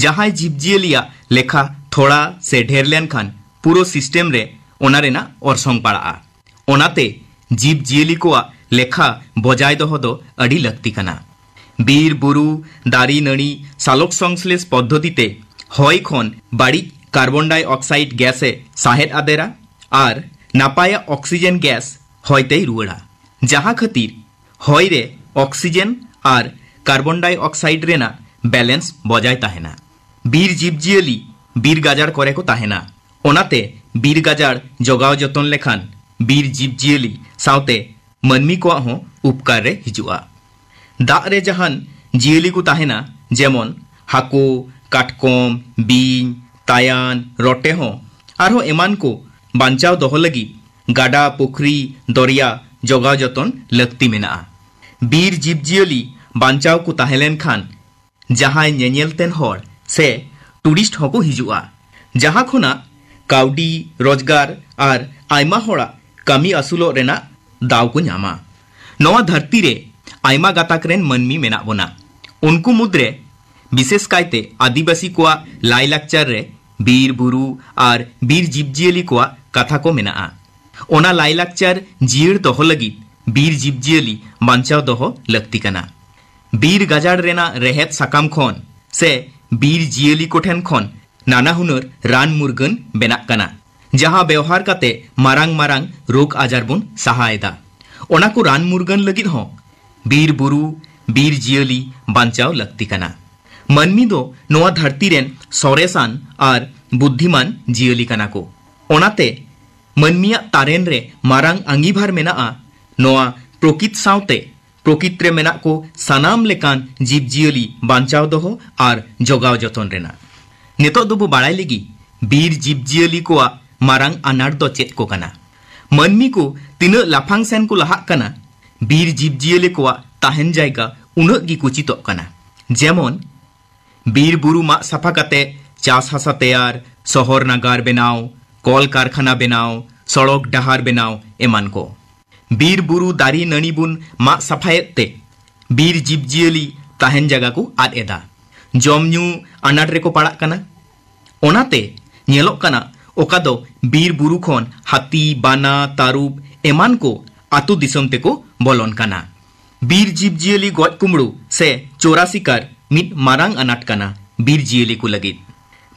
ᱡᱟᱦᱟᱸᱭ ᱡᱤᱵᱽ ᱡᱤᱭᱟᱹᱞᱤᱭᱟᱜ ᱞᱮᱠᱷᱟ ᱛᱷᱚᱲᱟ ᱥᱮ ᱰᱷᱮᱨ ᱞᱮᱱᱠᱷᱟᱱ ᱯᱩᱨᱟᱹ ᱥᱤᱥᱴᱮᱢ ᱨᱮ ᱚᱱᱟ ᱨᱮᱱᱟᱜ ᱚᱨᱥᱚᱝ ᱯᱟᱲᱟᱜᱼᱟ᱾ ᱚᱱᱟᱛᱮ ᱡᱤᱵᱽ ᱡᱤᱭᱟᱹᱞᱤ ᱠᱚᱣᱟᱜ ᱞᱮᱠᱷᱟ ᱵᱚᱡᱟᱭ ᱫᱚᱦᱚ ᱫᱚ ᱟᱹᱰᱤ ᱞᱟᱹᱠᱛᱤ ᱠᱟᱱᱟ᱾ ᱵᱤᱨ ᱵᱩᱨᱩ, ᱫᱟᱨᱮ ᱱᱟᱹᱲᱤ ᱥᱟᱞᱳᱠ ᱥᱚᱝᱥᱞᱮᱥ ᱯᱚᱫᱽᱫᱷᱚᱛᱤ ᱛᱮ ᱦᱚᱭ ᱠᱷᱚᱱ ᱵᱟᱹᱲᱤᱡ ᱠᱟᱨᱵᱚᱱ ᱰᱟᱭ ᱚᱠᱥᱟᱭᱤᱰ ᱜᱮᱥ ᱮ ᱥᱟᱦᱮᱫ ᱟᱫᱮᱨᱟ ᱟᱨ ᱱᱟᱯᱟᱭᱟᱜ ᱚᱠᱥᱤᱡᱮᱱ ᱜᱮᱥ ᱦᱚᱭ ᱛᱮᱭ ᱨᱩᱣᱟᱹᱲᱟ, ᱡᱟᱦᱟᱸ ᱠᱷᱟᱹᱛᱤᱨ ᱦᱚᱭ ᱨᱮ ᱚᱠᱥᱤᱡᱮᱱ ᱟᱨ ᱠᱟᱨᱵᱚᱱ ᱰᱟᱭ ᱚᱠᱥᱟᱭᱤᱰ ᱨᱮᱱᱟᱜ ᱵᱮᱞᱮᱱᱥ ᱵᱚᱡᱟᱭ ᱛᱟᱦᱮᱱᱟ᱾ ᱵᱤᱨ ᱡᱤᱵᱽ ᱡᱤᱭᱟᱹᱞᱤ ᱵᱤᱨ ᱜᱟᱡᱟᱲ ᱠᱚᱨᱮ ᱠᱚ ᱛᱟᱦᱮᱱᱟ, ᱚᱱᱟᱛᱮ ᱵᱤᱨ ᱜᱟᱡᱟᱲ ᱡᱚᱜᱟᱣ ᱡᱚᱛᱚᱱ ᱞᱮᱠᱷᱟᱱ ᱵᱤᱨ ᱡᱤᱵᱽ ᱡᱤᱭᱟᱹᱞᱤ ᱥᱟᱶᱛᱮ ᱢᱟᱹᱱᱢᱤ ᱠᱚᱣᱟᱜ ᱦᱚᱸ ᱩᱯᱠᱟᱨ ᱨᱮ ᱦᱤᱡᱩᱜᱼᱟ᱾ ᱫᱟᱜ ᱨᱮ ᱡᱟᱦᱟᱱ ᱡᱤᱭᱟᱹᱞᱤ ᱠᱚ ᱛᱟᱦᱮᱱᱟ, ᱡᱮᱢᱚᱱ ᱦᱟᱹᱠᱩ, ᱠᱟᱴᱠᱚᱢ, ᱵᱤᱧ, ᱛᱟᱭᱟᱱ, ᱨᱚᱴᱮ ᱦᱚᱸ ᱟᱨᱦᱚᱸ ᱮᱢᱟᱱ ᱠᱚ ᱵᱟᱧᱪᱟᱣ ᱫᱚᱦᱚ ᱞᱟᱹᱜᱤᱫ ᱜᱟᱰᱟ, ᱯᱩᱠᱷᱨᱤ, ᱫᱚᱨᱭᱟ ᱡᱚᱜᱟᱣ ᱡᱚᱛᱚᱱ ᱞᱟᱹᱠᱛᱤ ᱢᱮᱱᱟᱜᱼᱟ᱾ ᱵᱤᱨ ᱡᱤᱵᱽ ᱡᱤᱭᱟᱹᱞᱤ ᱵᱟᱧᱪᱟᱣ ᱠᱚ ᱛᱟᱦᱮᱸ ᱞᱮᱱᱠᱷᱟᱱ ᱡᱟᱦᱟᱸᱭ ᱧᱮᱧᱮᱞ ᱛᱮᱱ ᱦᱚᱲ ᱥᱮ ᱴᱩᱨᱤᱥᱴ ᱦᱚᱸᱠᱚ ᱦᱤᱡᱩᱜᱼᱟ, ᱡᱟᱦᱟᱸ ᱠᱷᱚᱱᱟᱜ ᱠᱟᱹᱣᱰᱤ ᱨᱳᱡᱽᱜᱟᱨ ᱟᱨ ᱟᱭᱢᱟ ᱦᱚᱲᱟᱜ ᱠᱟᱹᱢᱤ ᱟᱹᱥᱩᱞᱚᱜ ᱨᱮᱱᱟᱜ ᱫᱟᱣ ᱠᱚ ᱧᱟᱢᱟ᱾ ᱱᱚᱣᱟ ᱫᱷᱟᱹᱨᱛᱤ ᱨᱮ ᱟᱭᱢᱟ ᱜᱟᱛᱟᱠ ᱨᱮᱱ ᱢᱟᱹᱱᱢᱤ ᱢᱮᱱᱟᱜ ᱵᱚᱱᱟ᱾ ᱩᱱᱠᱩ ᱢᱩᱫᱽᱨᱮ ᱵᱤᱥᱮᱥ ᱠᱟᱭᱛᱮ ᱟᱹᱫᱤᱵᱟᱹᱥᱤ ᱠᱚᱣᱟᱜ ᱞᱟᱭᱼᱞᱟᱠᱪᱟᱨ ᱨᱮ ᱵᱤᱨ ᱵᱩᱨᱩ ᱟᱨ ᱵᱤᱨ ᱡᱤᱵᱽᱡᱤᱭᱟᱹᱞᱤ ᱠᱚᱣᱟᱜ ᱠᱟᱛᱷᱟ ᱠᱚ ᱢᱮᱱᱟᱜᱼᱟ᱾ ᱚᱱᱟ ᱞᱟᱭᱼᱞᱟᱠᱪᱟᱨ ᱡᱤᱭᱟᱹᱲ ᱫᱚᱦᱚ ᱞᱟᱹᱜᱤᱫ ᱵᱤᱨ ᱡᱤᱵᱽᱡᱤᱭᱟᱹᱞᱤ ᱵᱟᱧᱪᱟᱣ ᱫᱚᱦᱚ ᱞᱟᱹᱠᱛᱤ ᱠᱟᱱᱟ᱾ ᱵᱤᱨ ᱜᱟᱡᱟᱲ ᱨᱮᱱᱟᱜ ᱨᱮᱦᱮᱫ ᱥᱟᱠᱟᱢ ᱠᱷᱚᱱ ᱥᱮ ᱵᱤᱨ ᱡᱤᱭᱟᱹᱞᱤ ᱠᱚᱴᱷᱮᱱ ᱠᱷᱚᱱ ᱱᱟᱱᱟ ᱦᱩᱱᱟᱹᱨ ᱨᱟᱱ ᱢᱩᱨᱜᱟᱹᱱ ᱵᱮᱱᱟᱜ ᱠᱟᱱᱟ, ᱡᱟᱦᱟᱸ ᱵᱮᱣᱦᱟᱨ ᱠᱟᱛᱮ ᱢᱟᱨᱟᱝ ᱢᱟᱨᱟᱝ ᱨᱳᱜᱽ ᱟᱡᱟᱨ ᱵᱚᱱ ᱥᱟᱦᱟ ᱮᱫᱟ᱾ ᱚᱱᱟ ᱠᱚ ᱨᱟᱱ ᱢᱩᱨᱜᱟᱹᱱ ᱞᱟᱹᱜᱤᱫ ᱦᱚᱸ ᱵᱤᱨ ᱵᱩᱨᱩ, ᱵᱤᱨ ᱡᱤᱭᱟᱹᱞᱤ ᱵᱟᱧᱪᱟᱣ ᱞᱟᱹᱠᱛᱤ ᱠᱟᱱᱟ᱾ ᱢᱟᱹᱱᱢᱤ ᱫᱚ ᱱᱚᱣᱟ ᱫᱷᱟᱹᱨᱛᱤ ᱨᱮᱱ ᱥᱚᱨᱮᱥᱟᱱ ᱟᱨ ᱵᱩᱫᱽᱫᱷᱤᱢᱟᱱ ᱡᱤᱭᱟᱹᱞᱤ ᱠᱟᱱᱟ ᱠᱚ᱾ ᱚᱱᱟᱛᱮ ᱢᱟᱹᱱᱢᱤᱭᱟᱜ ᱛᱟᱨᱮᱱ ᱨᱮ ᱢᱟᱨᱟᱝ ᱟᱸᱜᱤᱵᱷᱟᱨ ᱢᱮᱱᱟᱜᱼᱟ ᱱᱚᱣᱟ ᱯᱨᱚᱠᱤᱛ ᱥᱟᱶᱛᱮ ᱯᱨᱚᱠᱤᱛ ᱨᱮ ᱢᱮᱱᱟᱜ ᱠᱚ ᱥᱟᱱᱟᱢ ᱞᱮᱠᱟᱱ ᱡᱤᱵᱽᱡᱤᱭᱟᱹᱞᱤ ᱵᱟᱧᱪᱟᱣ ᱫᱚᱦᱚ ᱟᱨ ᱡᱚᱜᱟᱣ ᱡᱚᱛᱚᱱ ᱨᱮᱱᱟᱜ᱾ ᱱᱤᱛᱚᱜ ᱫᱚᱵᱚ ᱵᱟᱲᱟᱭ ᱞᱮᱜᱮ ᱵᱤᱨ ᱡᱤᱵᱽᱡᱤᱭᱟᱹᱞᱤ ᱠᱚᱣᱟᱜ ᱢᱟᱨᱟᱝ ᱟᱱᱟᱴ ᱫᱚ ᱪᱮᱫ ᱠᱚ ᱠᱟᱱᱟ᱾ ᱢᱟᱹᱱᱢᱤ ᱠᱚ ᱛᱤᱱᱟᱹᱜ ᱞᱟᱯᱷᱟᱝ ᱥᱮᱱ ᱠᱚ ᱞᱟᱦᱟᱜ ᱠᱟᱱᱟ, ᱵᱤᱨ ᱡᱤᱵᱽᱡᱤᱭᱟᱹᱞᱤ ᱠᱚᱣᱟᱜ ᱛᱟᱦᱮᱱ ᱡᱟᱭᱜᱟ ᱩᱱᱟᱹᱜ ᱜᱮ ᱠᱩᱪᱤᱛᱚᱜ ᱠᱟᱱᱟ᱾ ᱡᱮᱢᱚᱱ, ᱵᱤᱨ ᱵᱩᱨᱩ ᱢᱟᱜ ᱥᱟᱯᱷᱟ ᱠᱟᱛᱮ ᱪᱟᱥ ᱦᱟᱥᱟ ᱛᱮᱭᱟᱨ, ᱥᱚᱦᱚᱨ ᱱᱟᱜᱟᱨ ᱵᱮᱱᱟᱣ, ᱠᱚᱞ ᱠᱟᱨᱠᱷᱟᱱᱟ ᱵᱮᱱᱟᱣ, ᱥᱚᱲᱚᱠ ᱰᱟᱦᱟᱨ ᱵᱮᱱᱟᱣ ᱮᱢᱟᱱ ᱠᱚ᱾ ᱵᱤᱨ ᱵᱩᱨᱩ ᱫᱟᱨᱮ ᱱᱟᱹᱲᱤ ᱵᱚᱱ ᱢᱟᱜ ᱥᱟᱯᱷᱟᱭᱮᱫ ᱛᱮ ᱵᱤᱨ ᱡᱤᱵᱽᱡᱤᱭᱟᱹᱞᱤ ᱛᱟᱦᱮᱱ ᱡᱟᱭᱜᱟ ᱠᱚ ᱟᱫ ᱮᱫᱟ᱾ ᱡᱚᱢ ᱧᱩ ᱟᱱᱟᱴ ᱨᱮᱠᱚ ᱯᱟᱲᱟᱜ ᱠᱟᱱᱟ᱾ ᱚᱱᱟᱛᱮ ᱧᱮᱞᱚᱜ ᱠᱟᱱᱟ ᱚᱠᱟ ᱫᱚ ᱵᱤᱨ ᱵᱩᱨᱩ ᱠᱷᱚᱱ ᱦᱟᱹᱛᱤ, ᱵᱟᱱᱟ, ᱛᱟᱹᱨᱩᱵ ᱮᱢᱟᱱ ᱠᱚ ᱟᱛᱳ ᱫᱤᱥᱚᱢ ᱛᱮᱠᱚ ᱵᱚᱞᱚᱱ ᱠᱟᱱᱟ᱾ ᱵᱤᱨ ᱡᱤᱵᱽᱡᱤᱭᱟᱹᱞᱤ ᱜᱚᱡ ᱠᱩᱢᱵᱽᱲᱩ ᱥᱮ ᱪᱳᱨᱟ ᱥᱤᱠᱟᱨ ᱢᱤᱫ ᱢᱟᱨᱟᱝ ᱟᱱᱟᱴ ᱠᱟᱱᱟ ᱵᱤᱨ ᱡᱤᱭᱟᱹᱞᱤ ᱠᱚ ᱞᱟᱹᱜᱤᱫ᱾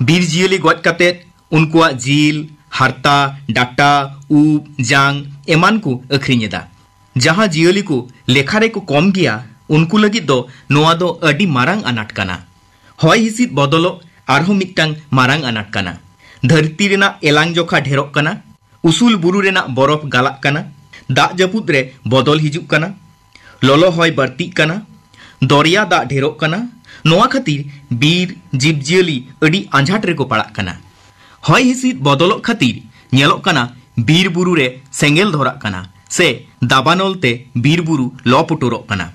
ᱵᱤᱨ ᱡᱤᱭᱟᱹᱞᱤ ᱜᱚᱡ ᱠᱟᱛᱮ ᱩᱱᱠᱩᱣᱟᱜ ᱡᱤᱞ, ᱦᱟᱨᱛᱟ, ᱰᱟᱴᱟ, ᱩᱵ, ᱡᱟᱝ ᱮᱢᱟᱱ ᱠᱚ ᱟᱹᱠᱷᱨᱤᱧ ᱮᱫᱟ᱾ ᱡᱟᱦᱟᱸ ᱡᱤᱭᱟᱹᱞᱤ ᱠᱚ ᱞᱮᱠᱷᱟ ᱨᱮᱠᱚ ᱠᱚᱢ ᱜᱮᱭᱟ, ᱩᱱᱠᱩ ᱞᱟᱹᱜᱤᱫ ᱫᱚ ᱱᱚᱣᱟ ᱫᱚ ᱟᱹᱰᱤ ᱢᱟᱨᱟᱝ ᱟᱱᱟᱴ ᱠᱟᱱᱟ᱾ ᱦᱚᱭ ᱦᱤᱸᱥᱤᱫ ᱵᱚᱫᱚᱞᱚᱜ ᱟᱨᱦᱚᱸ ᱢᱤᱫᱴᱟᱝ ᱢᱟᱨᱟᱝ ᱟᱱᱟᱴ ᱠᱟᱱᱟ᱾ ᱫᱷᱟᱹᱨᱛᱤ ᱨᱮᱱᱟᱜ ᱮᱞᱟᱝ ᱡᱚᱠᱷᱟ ᱰᱷᱮᱨᱚᱜ ᱠᱟᱱᱟ, ᱩᱥᱩᱞ ᱵᱩᱨᱩ ᱨᱮᱱᱟᱜ ᱵᱚᱨᱚᱯᱷ ᱜᱟᱞᱟᱜ ᱠᱟᱱᱟ, ᱫᱟᱜ ᱡᱟᱹᱯᱩᱫ ᱨᱮ ᱵᱚᱫᱚᱞ ᱦᱤᱡᱩᱜ ᱠᱟᱱᱟ, ᱞᱚᱞᱚ ᱦᱚᱭ ᱵᱟᱹᱲᱛᱤᱜ ᱠᱟᱱᱟ, ᱫᱚᱨᱭᱟ ᱫᱟᱜ ᱰᱷᱮᱨᱚᱜ ᱠᱟᱱᱟ᱾ ᱱᱚᱣᱟ ᱠᱷᱟᱹᱛᱤᱨ ᱵᱤᱨ ᱡᱤᱵᱽᱡᱤᱭᱟᱹᱞᱤ ᱟᱹᱰᱤ ᱟᱸᱡᱷᱟᱴ ᱨᱮᱠᱚ ᱯᱟᱲᱟᱜ ᱠᱟᱱᱟ᱾ ᱦᱚᱭ ᱦᱤᱸᱥᱤᱫ ᱵᱚᱫᱚᱞᱚᱜ ᱠᱷᱟᱹᱛᱤᱨ ᱧᱮᱞᱚᱜ ᱠᱟᱱᱟ ᱵᱤᱨ ᱵᱩᱨᱩ ᱨᱮ ᱥᱮᱸᱜᱮᱞ ᱫᱷᱚᱨᱟᱜ ᱠᱟᱱᱟ ᱥᱮ ᱫᱟᱵᱟᱱᱚᱞ ᱛᱮ ᱵᱤᱨ ᱵᱩᱨᱩ ᱞᱚ ᱯᱩᱴᱩᱨᱚᱜ ᱠᱟᱱᱟ,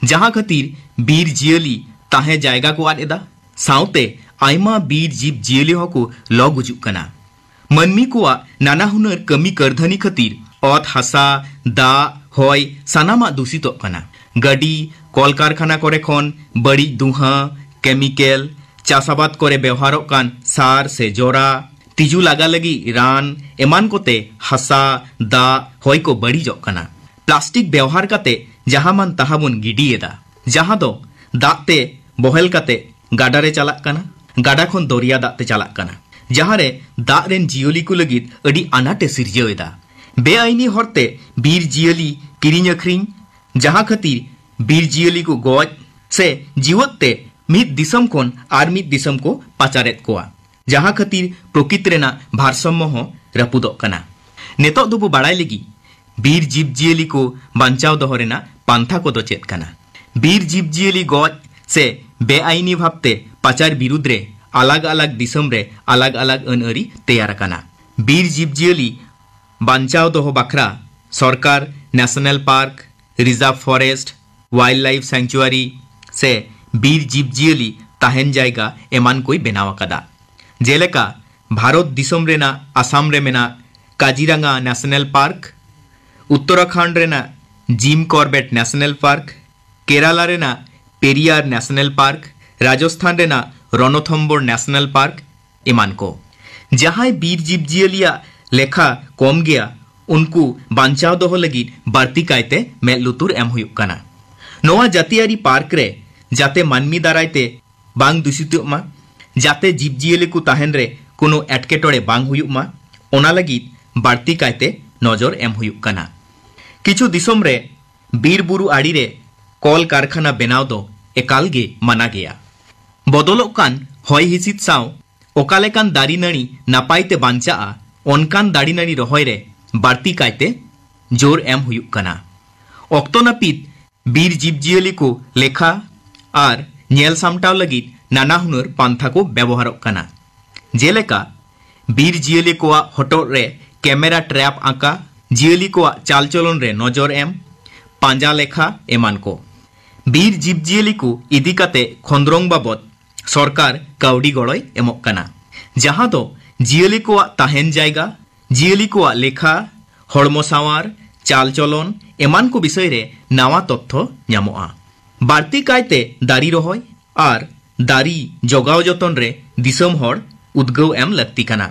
ᱡᱟᱦᱟᱸ ᱠᱷᱟᱹᱛᱤᱨ ᱵᱤᱨ ᱡᱤᱭᱟᱹᱞᱤ ᱛᱟᱦᱮᱸ ᱡᱟᱭᱜᱟ ᱠᱚ ᱟᱫ ᱮᱫᱟ, ᱥᱟᱶᱛᱮ ᱟᱭᱢᱟ ᱵᱤᱨ ᱡᱤᱵᱽ ᱡᱤᱭᱟᱹᱞᱤ ᱦᱚᱸᱠᱚ ᱞᱚ ᱜᱩᱡᱩᱜ ᱠᱟᱱᱟ᱾ ᱢᱟᱹᱱᱢᱤ ᱠᱚᱣᱟᱜ ᱱᱟᱱᱟ ᱦᱩᱱᱟᱹᱨ ᱠᱟᱹᱢᱤ ᱠᱟᱹᱨᱫᱷᱟᱹᱱᱤ ᱠᱷᱟᱹᱛᱤᱨ ᱚᱛ ᱦᱟᱥᱟ, ᱫᱟᱜ, ᱦᱚᱭ ᱥᱟᱱᱟᱢᱟᱜ ᱫᱩᱥᱤᱛᱚᱜ ᱠᱟᱱᱟ᱾ ᱜᱟᱹᱰᱤ, ᱠᱚᱞᱠᱟᱨᱠᱷᱟᱱᱟ ᱠᱚᱨᱮ ᱠᱷᱚᱱ ᱵᱟᱹᱲᱤᱡ ᱫᱩᱦᱟᱹ, ᱠᱮᱢᱤᱠᱮᱞ, ᱪᱟᱥ ᱟᱵᱟᱫ ᱠᱚᱨᱮ ᱵᱮᱣᱦᱟᱨᱚᱜ ᱠᱟᱱ ᱥᱟᱨ ᱥᱮ ᱡᱚᱨᱟ, ᱛᱤᱡᱩ ᱞᱟᱜᱟ ᱞᱟᱹᱜᱤᱫ ᱨᱟᱱ ᱮᱢᱟᱱ ᱠᱚᱛᱮ ᱦᱟᱥᱟ, ᱫᱟᱜ, ᱦᱚᱭ ᱠᱚ ᱵᱟᱹᱲᱤᱡᱚᱜ ᱠᱟᱱᱟ᱾ ᱯᱞᱟᱥᱴᱤᱠ ᱵᱮᱣᱦᱟᱨ ᱠᱟᱛᱮ ᱡᱟᱦᱟᱸ ᱢᱟᱱ ᱛᱟᱦᱟᱸ ᱵᱚᱱ ᱜᱤᱰᱤᱭᱮᱫᱟ, ᱡᱟᱦᱟᱸ ᱫᱚ ᱫᱟᱜ ᱛᱮ ᱵᱚᱦᱮᱞ ᱠᱟᱛᱮ ᱜᱟᱰᱟ ᱨᱮ ᱪᱟᱞᱟᱜ ᱠᱟᱱᱟ, ᱜᱟᱰᱟ ᱠᱷᱚᱱ ᱫᱚᱨᱭᱟ ᱫᱟᱜ ᱛᱮ ᱪᱟᱞᱟᱜ ᱠᱟᱱᱟ, ᱡᱟᱦᱟᱸ ᱨᱮ ᱫᱟᱜ ᱨᱮᱱ ᱡᱤᱭᱟᱹᱞᱤ ᱠᱚ ᱞᱟᱹᱜᱤᱫ ᱟᱹᱰᱤ ᱟᱱᱟᱴ ᱮ ᱥᱤᱨᱡᱟᱹᱣ ᱮᱫᱟ᱾ ᱵᱮᱟᱭᱤᱱᱤ ᱦᱚᱨᱛᱮ ᱵᱤᱨ ᱡᱤᱭᱟᱹᱞᱤ ᱠᱤᱨᱤᱧ ᱟᱹᱠᱷᱨᱤᱧ, ᱡᱟᱦᱟᱸ ᱠᱷᱟᱹᱛᱤᱨ ᱵᱤᱨ ᱡᱤᱭᱟᱹᱞᱤ ᱠᱚ ᱜᱚᱡ ᱥᱮ ᱡᱤᱣᱮᱫ ᱛᱮ ᱢᱤᱫ ᱫᱤᱥᱚᱢ ᱠᱷᱚᱱ ᱟᱨ ᱢᱤᱫ ᱫᱤᱥᱚᱢ ᱠᱚ ᱯᱟᱪᱟᱨᱮᱫ ᱠᱚᱣᱟ, ᱡᱟᱦᱟᱸ ᱠᱷᱟᱹᱛᱤᱨ ᱯᱨᱚᱠᱤᱛ ᱨᱮᱱᱟᱜ ᱵᱷᱟᱨᱥᱟᱢᱢᱚ ᱦᱚᱸ ᱨᱟᱹᱯᱩᱫᱚᱜ ᱠᱟᱱᱟ᱾ ᱱᱤᱛᱚᱜ ᱫᱚᱵᱚ ᱵᱟᱲᱟᱭ ᱞᱟᱹᱜᱤᱫ ᱵᱤᱨ ᱡᱤᱵᱽᱡᱤᱭᱟᱹᱞᱤ ᱠᱚ ᱵᱟᱧᱪᱟᱣ ᱫᱚᱦᱚ ᱨᱮᱱᱟᱜ ᱯᱟᱱᱛᱷᱟ ᱠᱚᱫᱚ ᱪᱮᱫ ᱠᱟᱱᱟ? ᱵᱤᱨ ᱡᱤᱵᱽᱡᱤᱭᱟᱹᱞᱤ ᱜᱚᱡ ᱥᱮ ᱵᱮᱟᱭᱤᱱᱤ ᱵᱷᱟᱵᱽᱛᱮ ᱯᱟᱪᱟᱨ ᱵᱤᱨᱩᱫᱽ ᱨᱮ ᱟᱞᱟᱜᱽ ᱟᱞᱟᱜᱽ ᱫᱤᱥᱚᱢ ᱨᱮ ᱟᱞᱟᱜᱽ ᱟᱞᱟᱜᱽ ᱟᱹᱱ ᱟᱹᱨᱤ ᱛᱮᱭᱟᱨ ᱟᱠᱟᱱᱟ᱾ ᱵᱤᱨ ᱡᱤᱵᱽᱡᱤᱭᱟᱹᱞᱤ ᱵᱟᱧᱪᱟᱣ ᱫᱚᱦᱚ ᱵᱟᱠᱷᱨᱟ ᱥᱚᱨᱠᱟᱨ national park, reserve forest, wildlife ᱥᱮᱝᱪᱩᱣᱟᱨᱤ ᱥᱮ ᱵᱤᱨ ᱡᱤᱵᱽᱡᱤᱭᱟᱹᱞᱤ ᱛᱟᱦᱮᱱ ᱡᱟᱭᱜᱟ ᱮᱢᱟᱱ ᱠᱚᱭ ᱵᱮᱱᱟᱣ ᱟᱠᱟᱫᱟ᱾ ᱡᱮᱞᱮᱠᱟ, ᱵᱷᱟᱨᱚᱛ ᱫᱤᱥᱚᱢ ᱨᱮᱱᱟᱜ ᱟᱥᱟᱢ ᱨᱮ ᱢᱮᱱᱟᱜ ᱠᱟᱡᱤᱨᱟᱝᱜᱟ ᱱᱮᱥᱱᱟᱞ ᱯᱟᱨᱠ, ᱩᱛᱛᱚᱨᱟᱠᱷᱚᱸᱰ ᱨᱮᱱᱟᱜ gym Corbett national park, Kerala ᱨᱮᱱᱟᱜ ᱯᱮᱨᱤᱭᱟᱨ ᱱᱮᱥᱱᱟᱞ ᱯᱟᱨᱠ, ᱨᱟᱡᱚᱥᱛᱷᱟᱱ ᱨᱮᱱᱟᱜ ᱨᱚᱱᱚᱛᱷᱚᱢᱵᱳᱨ ᱱᱮᱥᱱᱟᱞ ᱯᱟᱨᱠ ᱮᱢᱟᱱ ᱠᱚ᱾ ᱡᱟᱦᱟᱸᱭ ᱵᱤᱨ ᱡᱤᱵᱽᱡᱤᱭᱟᱹᱞᱤᱭᱟᱜ ᱞᱮᱠᱷᱟ ᱠᱚᱢ ᱜᱮᱭᱟ, ᱩᱱᱠᱩ ᱵᱟᱧᱪᱟᱣ ᱫᱚᱦᱚ ᱞᱟᱹᱜᱤᱫ ᱵᱟᱹᱲᱛᱤ ᱠᱟᱭᱛᱮ ᱢᱮᱫ ᱞᱩᱛᱩᱨ ᱮᱢ ᱦᱩᱭᱩᱜ ᱠᱟᱱᱟ᱾ ᱱᱚᱣᱟ ᱡᱟᱹᱛᱤᱭᱟᱹᱨᱤ ᱯᱟᱨᱠ ᱨᱮ ᱡᱟᱛᱮ ᱢᱟᱹᱱᱢᱤ ᱫᱟᱨᱟᱭ ᱛᱮ ᱵᱟᱝ ᱫᱩᱥᱤᱛᱚᱜ ᱢᱟ, ᱡᱟᱛᱮ ᱡᱤᱵᱽᱡᱤᱭᱟᱹᱞᱤ ᱠᱚ ᱛᱟᱦᱮᱱ ᱨᱮ ᱠᱳᱱᱳ ᱮᱴᱠᱮᱴᱚᱬᱮ ᱵᱟᱝ ᱦᱩᱭᱩᱜ ᱢᱟ, ᱚᱱᱟ ᱞᱟᱹᱜᱤᱫ ᱵᱟᱹᱲᱛᱤ ᱠᱟᱭᱛᱮ ᱱᱚᱡᱚᱨ ᱮᱢ ᱦᱩᱭᱩᱜ ᱠᱟᱱᱟ᱾ ᱠᱤᱪᱷᱩ ᱫᱤᱥᱚᱢ ᱨᱮ ᱵᱤᱨ ᱵᱩᱨᱩ ᱟᱲᱮ ᱨᱮ ᱠᱚᱞ ᱠᱟᱨᱠᱷᱟᱱᱟ ᱵᱮᱱᱟᱣ ᱫᱚ ᱮᱠᱟᱞ ᱜᱮ ᱢᱟᱱᱟ ᱜᱮᱭᱟ᱾ ᱵᱚᱫᱚᱞᱚᱜ ᱠᱟᱱ ᱦᱚᱭ ᱦᱤᱸᱥᱤᱫ ᱥᱟᱶ ᱚᱠᱟ ᱞᱮᱠᱟᱱ ᱫᱟᱨᱮ ᱱᱟᱹᱲᱤ ᱱᱟᱯᱟᱭ ᱛᱮ ᱵᱟᱧᱪᱟᱜᱼᱟ, ᱚᱱᱠᱟᱱ ᱫᱟᱨᱮ ᱱᱟᱹᱲᱤ ᱨᱚᱦᱚᱭ ᱨᱮ ᱵᱟᱹᱲᱛᱤ ᱠᱟᱭᱛᱮ ᱡᱳᱨ ᱮᱢ ᱦᱩᱭᱩᱜ ᱠᱟᱱᱟ᱾ ᱚᱠᱛᱚ ᱱᱟᱹᱯᱤᱛ ᱵᱤᱨ ᱡᱤᱵᱽᱡᱤᱭᱟᱹᱞᱤ ᱠᱚ ᱞᱮᱠᱷᱟ ᱟᱨ ᱧᱮᱞ ᱥᱟᱢᱴᱟᱣ ᱞᱟᱹᱜᱤᱫ ᱱᱟᱱᱟ ᱦᱩᱱᱟᱹᱨ ᱯᱟᱱᱛᱷᱟ ᱠᱚ ᱵᱮᱵᱚᱦᱟᱨᱚᱜ ᱠᱟᱱᱟ᱾ ᱡᱮᱞᱮᱠᱟ, ᱵᱤᱨ ᱡᱤᱭᱟᱹᱞᱤ ᱠᱚᱣᱟᱜ ᱦᱚᱴᱚᱜ ᱨᱮ ᱠᱮᱢᱮᱨᱟ ᱴᱨᱮᱯ ᱟᱸᱠᱟ, ᱡᱤᱭᱟᱹᱞᱤ ᱠᱚᱣᱟᱜ ᱪᱟᱞᱪᱚᱞᱚᱱ ᱨᱮ ᱱᱚᱡᱚᱨ ᱮᱢ, ᱯᱟᱸᱡᱟ ᱞᱮᱠᱷᱟ ᱮᱢᱟᱱ ᱠᱚ᱾ ᱵᱤᱨ ᱡᱤᱵᱽᱡᱤᱭᱟᱹᱞᱤ ᱠᱚ ᱤᱫᱤ ᱠᱟᱛᱮ ᱠᱷᱚᱸᱫᱽᱨᱚᱝ ᱵᱟᱵᱚᱫ ᱥᱚᱨᱠᱟᱨ ᱠᱟᱹᱣᱰᱤ ᱜᱚᱲᱚᱭ ᱮᱢᱚᱜ ᱠᱟᱱᱟ, ᱡᱟᱦᱟᱸ ᱫᱚ ᱡᱤᱭᱟᱹᱞᱤ ᱠᱚᱣᱟᱜ ᱛᱟᱦᱮᱱ ᱡᱟᱭᱜᱟ, ᱡᱤᱭᱟᱹᱞᱤ ᱠᱚᱣᱟᱜ ᱞᱮᱠᱷᱟ, ᱦᱚᱲᱢᱚ ᱥᱟᱶᱟᱨ, ᱪᱟᱞ ᱪᱚᱞᱚᱱ ᱮᱢᱟᱱ ᱠᱚ ᱵᱤᱥᱚᱭ ᱨᱮ ᱱᱟᱣᱟ ᱛᱚᱛᱛᱷᱚ ᱧᱟᱢᱚᱜᱼᱟ᱾ ᱵᱟᱹᱲᱛᱤ ᱠᱟᱭᱛᱮ ᱫᱟᱨᱤ ᱨᱚᱦᱚᱭ ᱟᱨ ᱫᱟᱨᱤ ᱡᱚᱜᱟᱣ ᱡᱚᱛᱚᱱ ᱨᱮ ᱫᱤᱥᱚᱢ ᱦᱚᱲ ᱩᱫᱽᱜᱟᱹᱣ ᱮᱢ ᱞᱟᱹᱠᱛᱤ ᱠᱟᱱᱟ᱾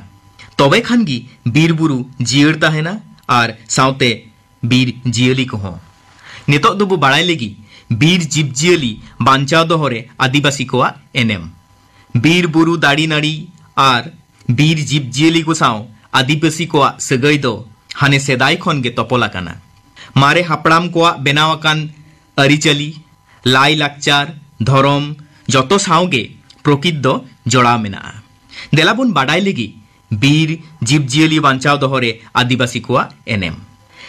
ᱛᱚᱵᱮ ᱠᱷᱟᱱ ᱜᱮ ᱵᱤᱨ ᱵᱩᱨᱩ ᱡᱤᱭᱟᱹᱲ ᱛᱟᱦᱮᱱᱟ ᱟᱨ ᱥᱟᱶᱛᱮ ᱵᱤᱨ ᱡᱤᱭᱟᱹᱞᱤ ᱠᱚᱦᱚᱸ᱾ ᱱᱤᱛᱚᱜ ᱫᱚᱵᱚ ᱵᱟᱲᱟᱭ ᱞᱮᱜᱮ ᱵᱤᱨ ᱡᱤᱵᱽᱡᱤᱭᱟᱹᱞᱤ ᱵᱟᱧᱪᱟᱣ ᱫᱚᱦᱚ ᱨᱮ ᱟᱹᱫᱤᱵᱟᱹᱥᱤ ᱠᱚᱣᱟᱜ ᱮᱱᱮᱢ᱾ ᱵᱤᱨ ᱵᱩᱨᱩ ᱫᱟᱨᱮ ᱱᱟᱹᱲᱤ ᱟᱨ ᱵᱤᱨ ᱡᱤᱵᱽᱡᱤᱭᱟᱹᱞᱤ ᱠᱚ ᱥᱟᱶ ᱟᱹᱫᱤᱵᱟᱹᱥᱤ ᱠᱚᱣᱟᱜ ᱥᱟᱹᱜᱟᱹᱭ ᱫᱚ ᱦᱟᱱᱮ ᱥᱮᱫᱟᱭ ᱠᱷᱚᱱ ᱜᱮ ᱛᱚᱯᱚᱞ ᱟᱠᱟᱱᱟ᱾ ᱢᱟᱨᱮ ᱦᱟᱯᱲᱟᱢ ᱠᱚᱣᱟᱜ ᱵᱮᱱᱟᱣ ᱟᱠᱟᱱ ᱟᱹᱨᱤᱪᱟᱹᱞᱤ, ᱞᱟᱭᱼᱞᱟᱠᱪᱟᱨ, ᱫᱷᱚᱨᱚᱢ, ᱡᱚᱛᱚ ᱥᱟᱶ ᱜᱮ ᱯᱨᱚᱠᱤᱛ ᱫᱚ ᱡᱚᱲᱟᱣ ᱢᱮᱱᱟᱜᱼᱟ᱾ ᱫᱮᱞᱟ ᱵᱚᱱ ᱵᱟᱰᱟᱭ ᱞᱮᱜᱮ ᱵᱤᱨ ᱡᱤᱵᱽᱡᱤᱭᱟᱹᱞᱤ ᱵᱟᱧᱪᱟᱣ ᱫᱚᱦᱚ ᱨᱮ ᱟᱹᱫᱤᱵᱟᱹᱥᱤ ᱠᱚᱣᱟᱜ ᱮᱱᱮᱢ᱾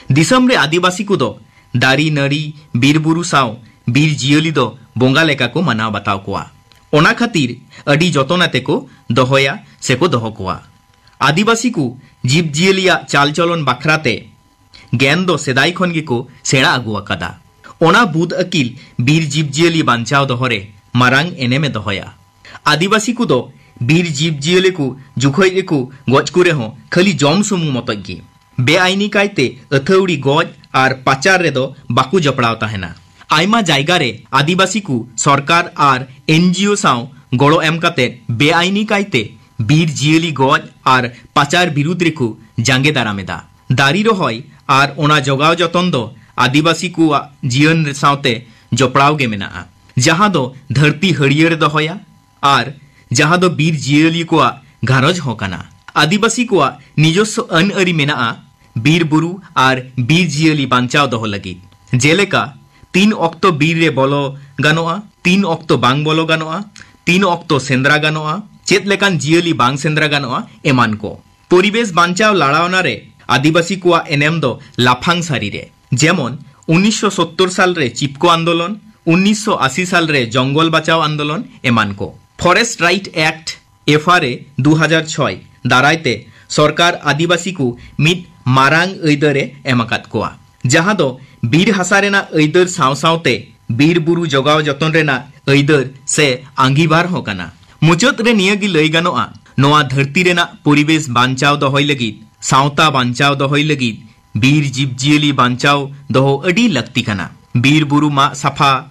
ᱫᱤᱥᱚᱢ ᱨᱮ ᱟᱹᱫᱤᱵᱟᱹᱥᱤ ᱠᱚᱫᱚ ᱫᱟᱨᱮ ᱱᱟᱹᱲᱤ, ᱵᱤᱨ ᱵᱩᱨᱩ ᱥᱟᱶ ᱵᱤᱨ ᱡᱤᱭᱟᱹᱞᱤ ᱫᱚ ᱵᱚᱸᱜᱟ ᱞᱮᱠᱟ ᱠᱚ ᱢᱟᱱᱟᱣ ᱵᱟᱛᱟᱣ ᱠᱚᱣᱟ᱾ ᱚᱱᱟ ᱠᱷᱟᱹᱛᱤᱨ ᱟᱹᱰᱤ ᱡᱚᱛᱚᱱ ᱟᱛᱮ ᱠᱚ ᱫᱚᱦᱚᱭᱟ ᱥᱮ ᱠᱚ ᱫᱚᱦᱚ ᱠᱚᱣᱟ᱾ ᱟᱹᱫᱤᱵᱟᱹᱥᱤ ᱠᱚ ᱡᱤᱵᱽᱡᱤᱭᱟᱹᱞᱤᱭᱟᱜ ᱪᱟᱞᱪᱚᱞᱚᱱ ᱵᱟᱠᱷᱨᱟ ᱛᱮ ᱜᱮᱱ ᱫᱚ ᱥᱮᱫᱟᱭ ᱠᱷᱚᱱ ᱜᱮᱠᱚ ᱥᱮᱬᱟ ᱟᱹᱜᱩ ᱟᱠᱟᱫᱟ᱾ ᱚᱱᱟ ᱵᱩᱫ ᱟᱹᱠᱤᱞ ᱵᱤᱨ ᱡᱤᱵᱽᱡᱤᱭᱟᱹᱞᱤ ᱵᱟᱧᱪᱟᱣ ᱫᱚᱦᱚ ᱨᱮ ᱢᱟᱨᱟᱝ ᱮᱱᱮᱢ ᱮ ᱫᱚᱦᱚᱭᱟ᱾ ᱟᱹᱫᱤᱵᱟᱹᱥᱤ ᱠᱚᱫᱚ ᱵᱤᱨ ᱡᱤᱵᱽᱡᱤᱭᱟᱹᱞᱤ ᱠᱚ ᱡᱚᱠᱷᱚᱡ ᱨᱮᱠᱚ ᱜᱚᱡ ᱠᱚ ᱨᱮᱦᱚᱸ ᱠᱷᱟᱹᱞᱤ ᱡᱚᱢ ᱥᱩᱢᱩᱝ ᱢᱚᱛᱚᱡ ᱜᱮ᱾ ᱵᱮᱟᱭᱱᱤ ᱠᱟᱭᱛᱮ ᱟᱹᱛᱷᱟᱹᱣᱲᱤ ᱜᱚᱡ ᱟᱨ ᱯᱟᱪᱟᱨ ᱨᱮᱫᱚ ᱵᱟᱠᱚ ᱡᱚᱯᱲᱟᱣ ᱛᱟᱦᱮᱱᱟ᱾ ᱟᱭᱢᱟ ᱡᱟᱭᱜᱟ ᱨᱮ ᱟᱹᱫᱤᱵᱟᱹᱥᱤ ᱠᱚ ᱥᱚᱨᱠᱟᱨ ᱟᱨ ᱮᱱᱡᱤᱳ ᱥᱟᱶ ᱜᱚᱲᱚ ᱮᱢ ᱠᱟᱛᱮ ᱵᱮᱟᱭᱱᱤ ᱠᱟᱭᱛᱮ ᱵᱤᱨ ᱡᱤᱭᱟᱹᱞᱤ ᱜᱚᱡ ᱟᱨ ᱯᱟᱪᱟᱨ ᱵᱤᱨᱩᱫᱽ ᱨᱮᱠᱚ ᱡᱟᱸᱜᱮ ᱫᱟᱨᱟᱢ ᱮᱫᱟ᱾ ᱫᱟᱨᱮ ᱨᱚᱦᱚᱭ ᱟᱨ ᱚᱱᱟ ᱡᱚᱜᱟᱣ ᱡᱚᱛᱚᱱ ᱫᱚ ᱟᱹᱫᱤᱵᱟᱹᱥᱤ ᱠᱚᱣᱟᱜ ᱡᱤᱭᱚᱱ ᱨᱮ ᱥᱟᱶᱛᱮ ᱡᱚᱯᱲᱟᱣ ᱜᱮ ᱢᱮᱱᱟᱜᱼᱟ, ᱡᱟᱦᱟᱸ ᱫᱚ ᱫᱷᱟᱹᱨᱛᱤ ᱦᱟᱹᱨᱭᱟᱹᱲ ᱮ ᱫᱚᱦᱚᱭᱟ ᱟᱨ ᱡᱟᱦᱟᱸ ᱫᱚ ᱵᱤᱨ ᱡᱤᱭᱟᱹᱞᱤ ᱠᱚᱣᱟᱜ ᱜᱷᱟᱨᱚᱸᱡᱽ ᱦᱚᱸ ᱠᱟᱱᱟ᱾ ᱟᱹᱫᱤᱵᱟᱹᱥᱤ ᱠᱚᱣᱟᱜ ᱱᱤᱡᱚᱥᱥᱚ ᱟᱹᱱ ᱟᱹᱨᱤ ᱢᱮᱱᱟᱜᱼᱟ ᱵᱤᱨ ᱵᱩᱨᱩ ᱟᱨ ᱵᱤᱨ ᱡᱤᱭᱟᱹᱞᱤ ᱵᱟᱧᱪᱟᱣ ᱫᱚᱦᱚ ᱞᱟᱹᱜᱤᱫ, ᱡᱮᱞᱮᱠᱟ ᱛᱤᱱ ᱚᱠᱛᱚ ᱵᱤᱨ ᱨᱮ ᱵᱚᱞᱚ ᱜᱟᱱᱚᱜᱼᱟ, ᱛᱤᱱ ᱚᱠᱛᱚ ᱵᱟᱝ ᱵᱚᱞᱚ ᱜᱟᱱᱚᱜᱼᱟ, ᱛᱤᱱ ᱚᱠᱛᱚ ᱥᱮᱸᱫᱽᱨᱟ ᱜᱟᱱᱚᱜᱼᱟ, ᱪᱮᱫ ᱞᱮᱠᱟᱱ ᱡᱤᱭᱟᱹᱞᱤ ᱵᱟᱝ ᱥᱮᱸᱫᱽᱨᱟ ᱜᱟᱱᱚᱜᱼᱟ, ᱮᱢᱟᱱ ᱠᱚ᱾ ᱯᱚᱨᱤᱵᱮᱥ ᱵᱟᱧᱪᱟᱣ ᱞᱟᱲᱟᱣᱱᱟ ᱨᱮ ᱟᱹᱫᱤᱵᱟᱹᱥᱤ ᱠᱚᱣᱟᱜ ᱮᱱᱮᱢ ᱫᱚ ᱞᱟᱯᱷᱟᱝ ᱥᱟᱹᱨᱤ ᱨᱮ, ᱡᱮᱢᱚᱱ ᱩᱱᱤᱥᱥᱚ ᱥᱚᱛᱛᱚᱨ ᱥᱟᱞ ᱨᱮ ᱪᱤᱯᱠᱳ ᱟᱱᱫᱳᱞᱚᱱ, ᱩᱱᱤᱥᱥᱚ ᱟᱥᱤ ᱥᱟᱞ ᱨᱮ ᱡᱚᱝᱜᱚᱞ ᱵᱟᱪᱟᱣ ᱟᱱᱫᱳᱞᱚᱱ ᱮᱢᱟᱱ ᱠᱚ᱾ ᱯᱷᱚᱨᱮᱥᱴ ᱨᱟᱭᱤᱴ ᱮᱠᱴ, ᱮᱯᱷ ᱟᱨ ᱮ, ᱫᱩ ᱦᱟᱡᱟᱨ ᱪᱷᱚᱭ ᱫᱟᱨᱟᱭ ᱛᱮ ᱥᱚᱨᱠᱟᱨ ᱟᱹᱫᱤᱵᱟᱹᱥᱤ ᱠᱚ ᱢᱤᱫ ᱢᱟᱨᱟᱝ ᱟᱹᱭᱫᱟᱹᱨ ᱮ ᱮᱢ ᱟᱠᱟᱫ ᱠᱚᱣᱟ, ᱡᱟᱦᱟᱸ ᱫᱚ ᱵᱤᱨ ᱦᱟᱥᱟ ᱨᱮᱱᱟᱜ ᱟᱹᱭᱫᱟᱹᱨ ᱥᱟᱶ ᱥᱟᱶᱛᱮ ᱵᱤᱨ ᱵᱩᱨᱩ ᱡᱚᱜᱟᱣ ᱡᱚᱛᱚᱱ ᱨᱮᱱᱟᱜ ᱟᱹᱭᱫᱟᱹᱨ ᱥᱮ ᱟᱸᱜᱤᱵᱷᱟᱨ ᱦᱚᱸ ᱠᱟᱱᱟ᱾ ᱢᱩᱪᱟᱹᱫ ᱨᱮ ᱱᱤᱭᱟᱹ ᱜᱮ ᱞᱟᱹᱭ ᱜᱟᱱᱚᱜᱼᱟ, ᱱᱚᱣᱟ ᱫᱷᱟᱹᱨᱛᱤ ᱨᱮᱱᱟᱜ ᱯᱚᱨᱤᱵᱮᱥ ᱵᱟᱧᱪᱟᱣ ᱫᱚᱦᱚᱭ ᱞᱟᱹᱜᱤᱫ, ᱥᱟᱶᱛᱟ ᱵᱟᱧᱪᱟᱣ ᱫᱚᱦᱚᱭ ᱞᱟᱹᱜᱤᱫ, ᱵᱤᱨ ᱡᱤᱵᱽᱡᱤᱭᱟᱹᱞᱤ ᱵᱟᱧᱪᱟᱣ ᱫᱚᱦᱚ ᱟᱹᱰᱤ ᱞᱟᱹᱠᱛᱤ ᱠᱟᱱᱟ᱾ ᱵᱤᱨ ᱵᱩᱨᱩ ᱢᱟᱜ ᱥᱟᱯᱷᱟ,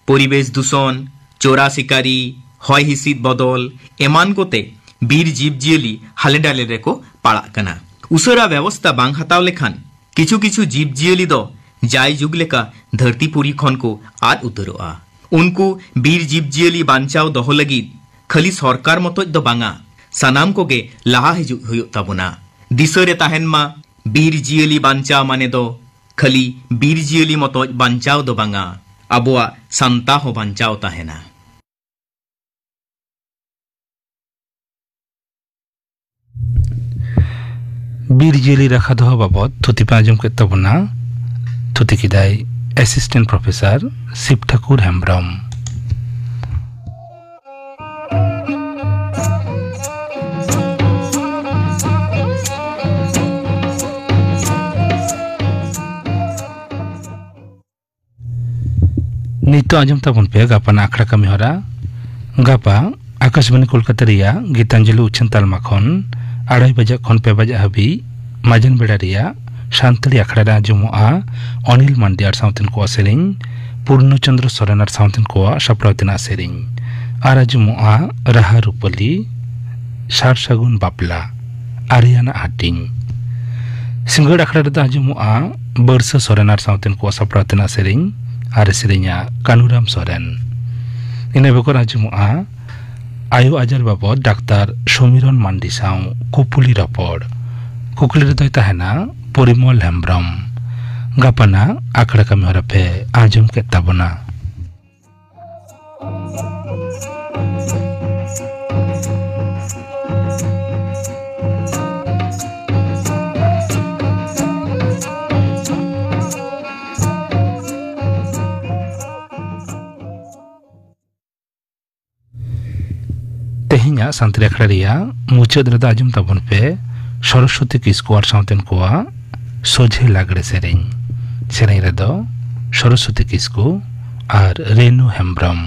ᱯᱚᱨᱤᱵᱮᱥ ᱫᱩᱥᱚᱱ, ᱪᱳᱨᱟ ᱥᱤᱠᱟᱨᱤ, ᱦᱚᱭ ᱦᱤᱸᱥᱤᱫ ᱵᱚᱫᱚᱞ ᱮᱢᱟᱱ ᱠᱚᱛᱮ ᱵᱤᱨ ᱡᱤᱵᱽᱡᱤᱭᱟᱹᱞᱤ ᱦᱟᱞᱮ ᱰᱟᱞᱮ ᱨᱮᱠᱚ ᱯᱟᱲᱟᱜ ᱠᱟᱱᱟ᱾ ᱩᱥᱟᱹᱨᱟ ᱵᱮᱵᱚᱥᱛᱟ ᱵᱟᱝ ᱦᱟᱛᱟᱣ ᱞᱮᱠᱷᱟᱱ ᱠᱤᱪᱷᱩ ᱠᱤᱪᱷᱩ ᱡᱤᱵᱽᱡᱤᱭᱟᱹᱞᱤ ᱫᱚ ᱡᱟᱭᱡᱩᱜᱽ ᱞᱮᱠᱟ ᱫᱷᱟᱹᱨᱛᱤ ᱯᱩᱨᱤ ᱠᱷᱚᱱ ᱠᱚ ᱟᱫ ᱩᱛᱟᱹᱨᱚᱜᱼᱟ᱾ ᱩᱱᱠᱩ ᱵᱤᱨ ᱡᱤᱵᱽᱡᱤᱭᱟᱹᱞᱤ ᱵᱟᱧᱪᱟᱣ ᱫᱚᱦᱚ ᱞᱟᱹᱜᱤᱫ ᱠᱷᱟᱹᱞᱤ ᱥᱚᱨᱠᱟᱨ ᱢᱚᱛᱚᱡ ᱫᱚ ᱵᱟᱝᱟ, ᱥᱟᱱᱟᱢ ᱠᱚᱜᱮ ᱞᱟᱦᱟ ᱦᱤᱡᱩᱜ ᱦᱩᱭᱩᱜ ᱛᱟᱵᱚᱱᱟ᱾ ᱫᱤᱥᱟᱹ ᱨᱮ ᱛᱟᱦᱮᱱ ᱢᱟ, ᱵᱤᱨ ᱡᱤᱭᱟᱹᱞᱤ ᱵᱟᱧᱪᱟᱣ ᱢᱟᱱᱮ ᱫᱚ ᱠᱷᱟᱹᱞᱤ ᱵᱤᱨ ᱡᱤᱭᱟᱹᱞᱤ ᱢᱚᱛᱚᱡ ᱵᱟᱧᱪᱟᱣ ᱫᱚ ᱵᱟᱝᱟ, ᱟᱵᱚᱣᱟᱜ ᱥᱟᱱᱛᱟ ᱦᱚᱸ ᱵᱟᱧᱪᱟᱣ ᱛᱟᱦᱮᱱᱟ᱾ ᱵᱤᱨ ᱡᱤᱭᱟᱹᱞᱤ ᱨᱟᱠᱷᱟ ᱫᱚᱦᱚ ᱵᱟᱵᱚᱫ ᱛᱷᱩᱛᱤ ᱯᱮ ᱟᱸᱡᱚᱢ ᱠᱮᱫ ᱛᱟᱵᱚᱱᱟ᱾ ᱛᱷᱩᱛᱤ ᱠᱮᱫᱟᱭ ᱮᱥᱤᱥᱴᱮᱱᱴ ᱯᱨᱚᱯᱷᱮᱥᱚᱨ ᱥᱤᱵ ᱴᱷᱟᱠᱩᱨ ᱦᱮᱢᱵᱽᱨᱚᱢ᱾ ᱱᱤᱛᱚᱜ ᱟᱸᱡᱚᱢ ᱛᱟᱵᱚᱱ ᱯᱮ ᱜᱟᱯᱟᱱᱟᱜ ᱟᱠᱷᱲᱟ ᱠᱟᱹᱢᱤ ᱦᱚᱨᱟ᱾ ᱜᱟᱯᱟ ᱟᱠᱟᱥᱵᱟᱱᱤ ᱠᱳᱞᱠᱟᱛᱟ ᱨᱮᱭᱟᱜ ᱜᱤᱛᱟᱧᱡᱚᱞᱤ ᱩᱪᱷᱟᱹᱱ ᱛᱟᱞᱢᱟ ᱠᱷᱚᱱ ᱟᱲᱟᱭ ᱵᱟᱡᱟᱜ ᱠᱷᱚᱱ ᱯᱮ ᱵᱟᱡᱟᱜ ᱦᱟᱹᱵᱤᱡ ᱢᱟᱡᱟᱱ ᱵᱮᱲᱟ ᱨᱮᱭᱟᱜ ᱥᱟᱱᱛᱟᱲᱤ ᱟᱠᱷᱲᱟ ᱨᱮ ᱟᱸᱡᱚᱢᱚᱜᱼᱟ ᱚᱱᱤᱞ ᱢᱟᱱᱰᱤ ᱟᱨ ᱥᱟᱶᱛᱮᱱ ᱠᱚᱣᱟᱜ ᱥᱮᱨᱮᱧ, ᱯᱩᱨᱱᱚ ᱪᱚᱸᱫᱽᱨᱚ ᱥᱚᱨᱮᱱ ᱟᱨ ᱥᱟᱶᱛᱮᱱ ᱠᱚᱣᱟᱜ ᱥᱟᱯᱲᱟᱣ ᱛᱮᱱᱟᱜ ᱥᱮᱨᱮᱧ, ᱟᱨ ᱟᱸᱡᱚᱢᱚᱜᱼᱟ ᱨᱟᱦᱟ ᱨᱩᱯᱟᱹᱞᱤ, ᱥᱟᱨ ᱥᱟᱹᱜᱩᱱ ᱵᱟᱯᱞᱟ, ᱟᱨᱮᱭᱟᱱᱟᱜ ᱦᱟᱹᱴᱤᱧ᱾ ᱥᱤᱸᱜᱟᱹᱲ ᱟᱠᱷᱲᱟ ᱨᱮᱫᱚ ᱟᱸᱡᱚᱢᱚᱜᱼᱟ ᱵᱟᱹᱨᱥᱟᱹ ᱥᱚᱨᱮᱱ ᱟᱨ ᱥᱟᱶᱛᱮᱱ ᱠᱚᱣᱟᱜ ᱥᱟᱯᱲᱟᱣ ᱛᱮᱱᱟᱜ ᱥᱮᱨᱮᱧ ᱟᱨ ᱥᱮᱨᱮᱧᱟ ᱠᱟᱱᱩᱨᱟᱢ ᱥᱚᱨᱮᱱ᱾ ᱤᱱᱟᱹ ᱵᱮᱜᱚᱨ ᱟᱸᱡᱚᱢᱚᱜᱼᱟ ᱟᱭᱳ ᱟᱡᱟᱨ ᱵᱟᱵᱚᱫ ᱰᱟᱠᱛᱟᱨ ᱥᱚᱢᱤᱨᱚᱱ ᱢᱟᱱᱰᱤ ᱥᱟᱶ ᱠᱩᱯᱩᱞᱤ ᱨᱚᱯᱚᱲ᱾ ᱠᱩᱠᱞᱤ ᱨᱮᱫᱚᱭ ᱛᱟᱦᱮᱱᱟ ᱯᱚᱨᱤᱢᱚᱞ ᱦᱮᱢᱵᱽᱨᱚᱢ᱾ ᱜᱟᱯᱟᱱᱟᱜ ᱟᱠᱷᱲᱟ ᱠᱟᱹᱢᱤ ᱦᱚᱨᱟ ᱯᱮ ᱟᱸᱡᱚᱢ ᱠᱮᱫ ᱛᱟᱵᱚᱱᱟ᱾ ᱛᱮᱦᱮᱧᱟᱜ ᱥᱟᱱᱛᱟᱲᱤ ᱟᱠᱷᱲᱟ ᱨᱮᱭᱟᱜ ᱢᱩᱪᱟᱹᱫ ᱨᱮᱫᱚ ᱟᱸᱡᱚᱢ ᱛᱟᱵᱚᱱ ᱯᱮ ᱥᱚᱨᱚᱥᱚᱛᱤ ᱠᱤᱥᱠᱩ ᱟᱨ ᱥᱟᱶᱛᱮᱱ ᱠᱚᱣᱟᱜ ᱥᱚᱡᱷᱮ ᱞᱟᱜᱽᱲᱮ ᱥᱮᱨᱮᱧ᱾ ᱥᱮᱨᱮᱧ ᱨᱮᱫᱚ ᱥᱚᱨᱚᱥᱚᱛᱤ ᱠᱤᱥᱠᱩ ᱟᱨ ᱨᱮᱱᱩ ᱦᱮᱢᱵᱽᱨᱚᱢ᱾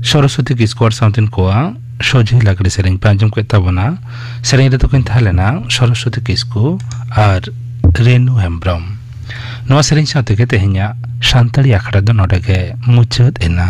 ᱥᱚᱨᱚᱥᱚᱛᱤ ᱠᱤᱥᱠᱩ ᱟᱨ ᱥᱟᱶᱛᱮᱱ ᱠᱚᱣᱟᱜ ᱥᱚᱡᱷᱮ ᱞᱟᱜᱽᱲᱮ ᱥᱮᱨᱮᱧ ᱯᱮ ᱟᱸᱡᱚᱢ ᱠᱮᱫ ᱛᱟᱵᱚᱱᱟ᱾ ᱥᱮᱨᱮᱧ ᱨᱮᱫᱚ ᱠᱤᱱ ᱛᱟᱦᱮᱸ ᱞᱮᱱᱟ ᱥᱚᱨᱚᱥᱚᱛᱤ ᱠᱤᱥᱠᱩ ᱟᱨ ᱨᱮᱱᱩ ᱦᱮᱢᱵᱨᱚᱢ᱾ ᱱᱚᱣᱟ ᱥᱮᱨᱮᱧ ᱥᱟᱶ ᱛᱮᱜᱮ ᱛᱮᱦᱮᱧᱟᱜ ᱥᱟᱱᱛᱟᱲᱤ ᱟᱠᱷᱲᱟ ᱫᱚ ᱱᱚᱰᱮ ᱜᱮ ᱢᱩᱪᱟᱹᱫ ᱮᱱᱟ᱾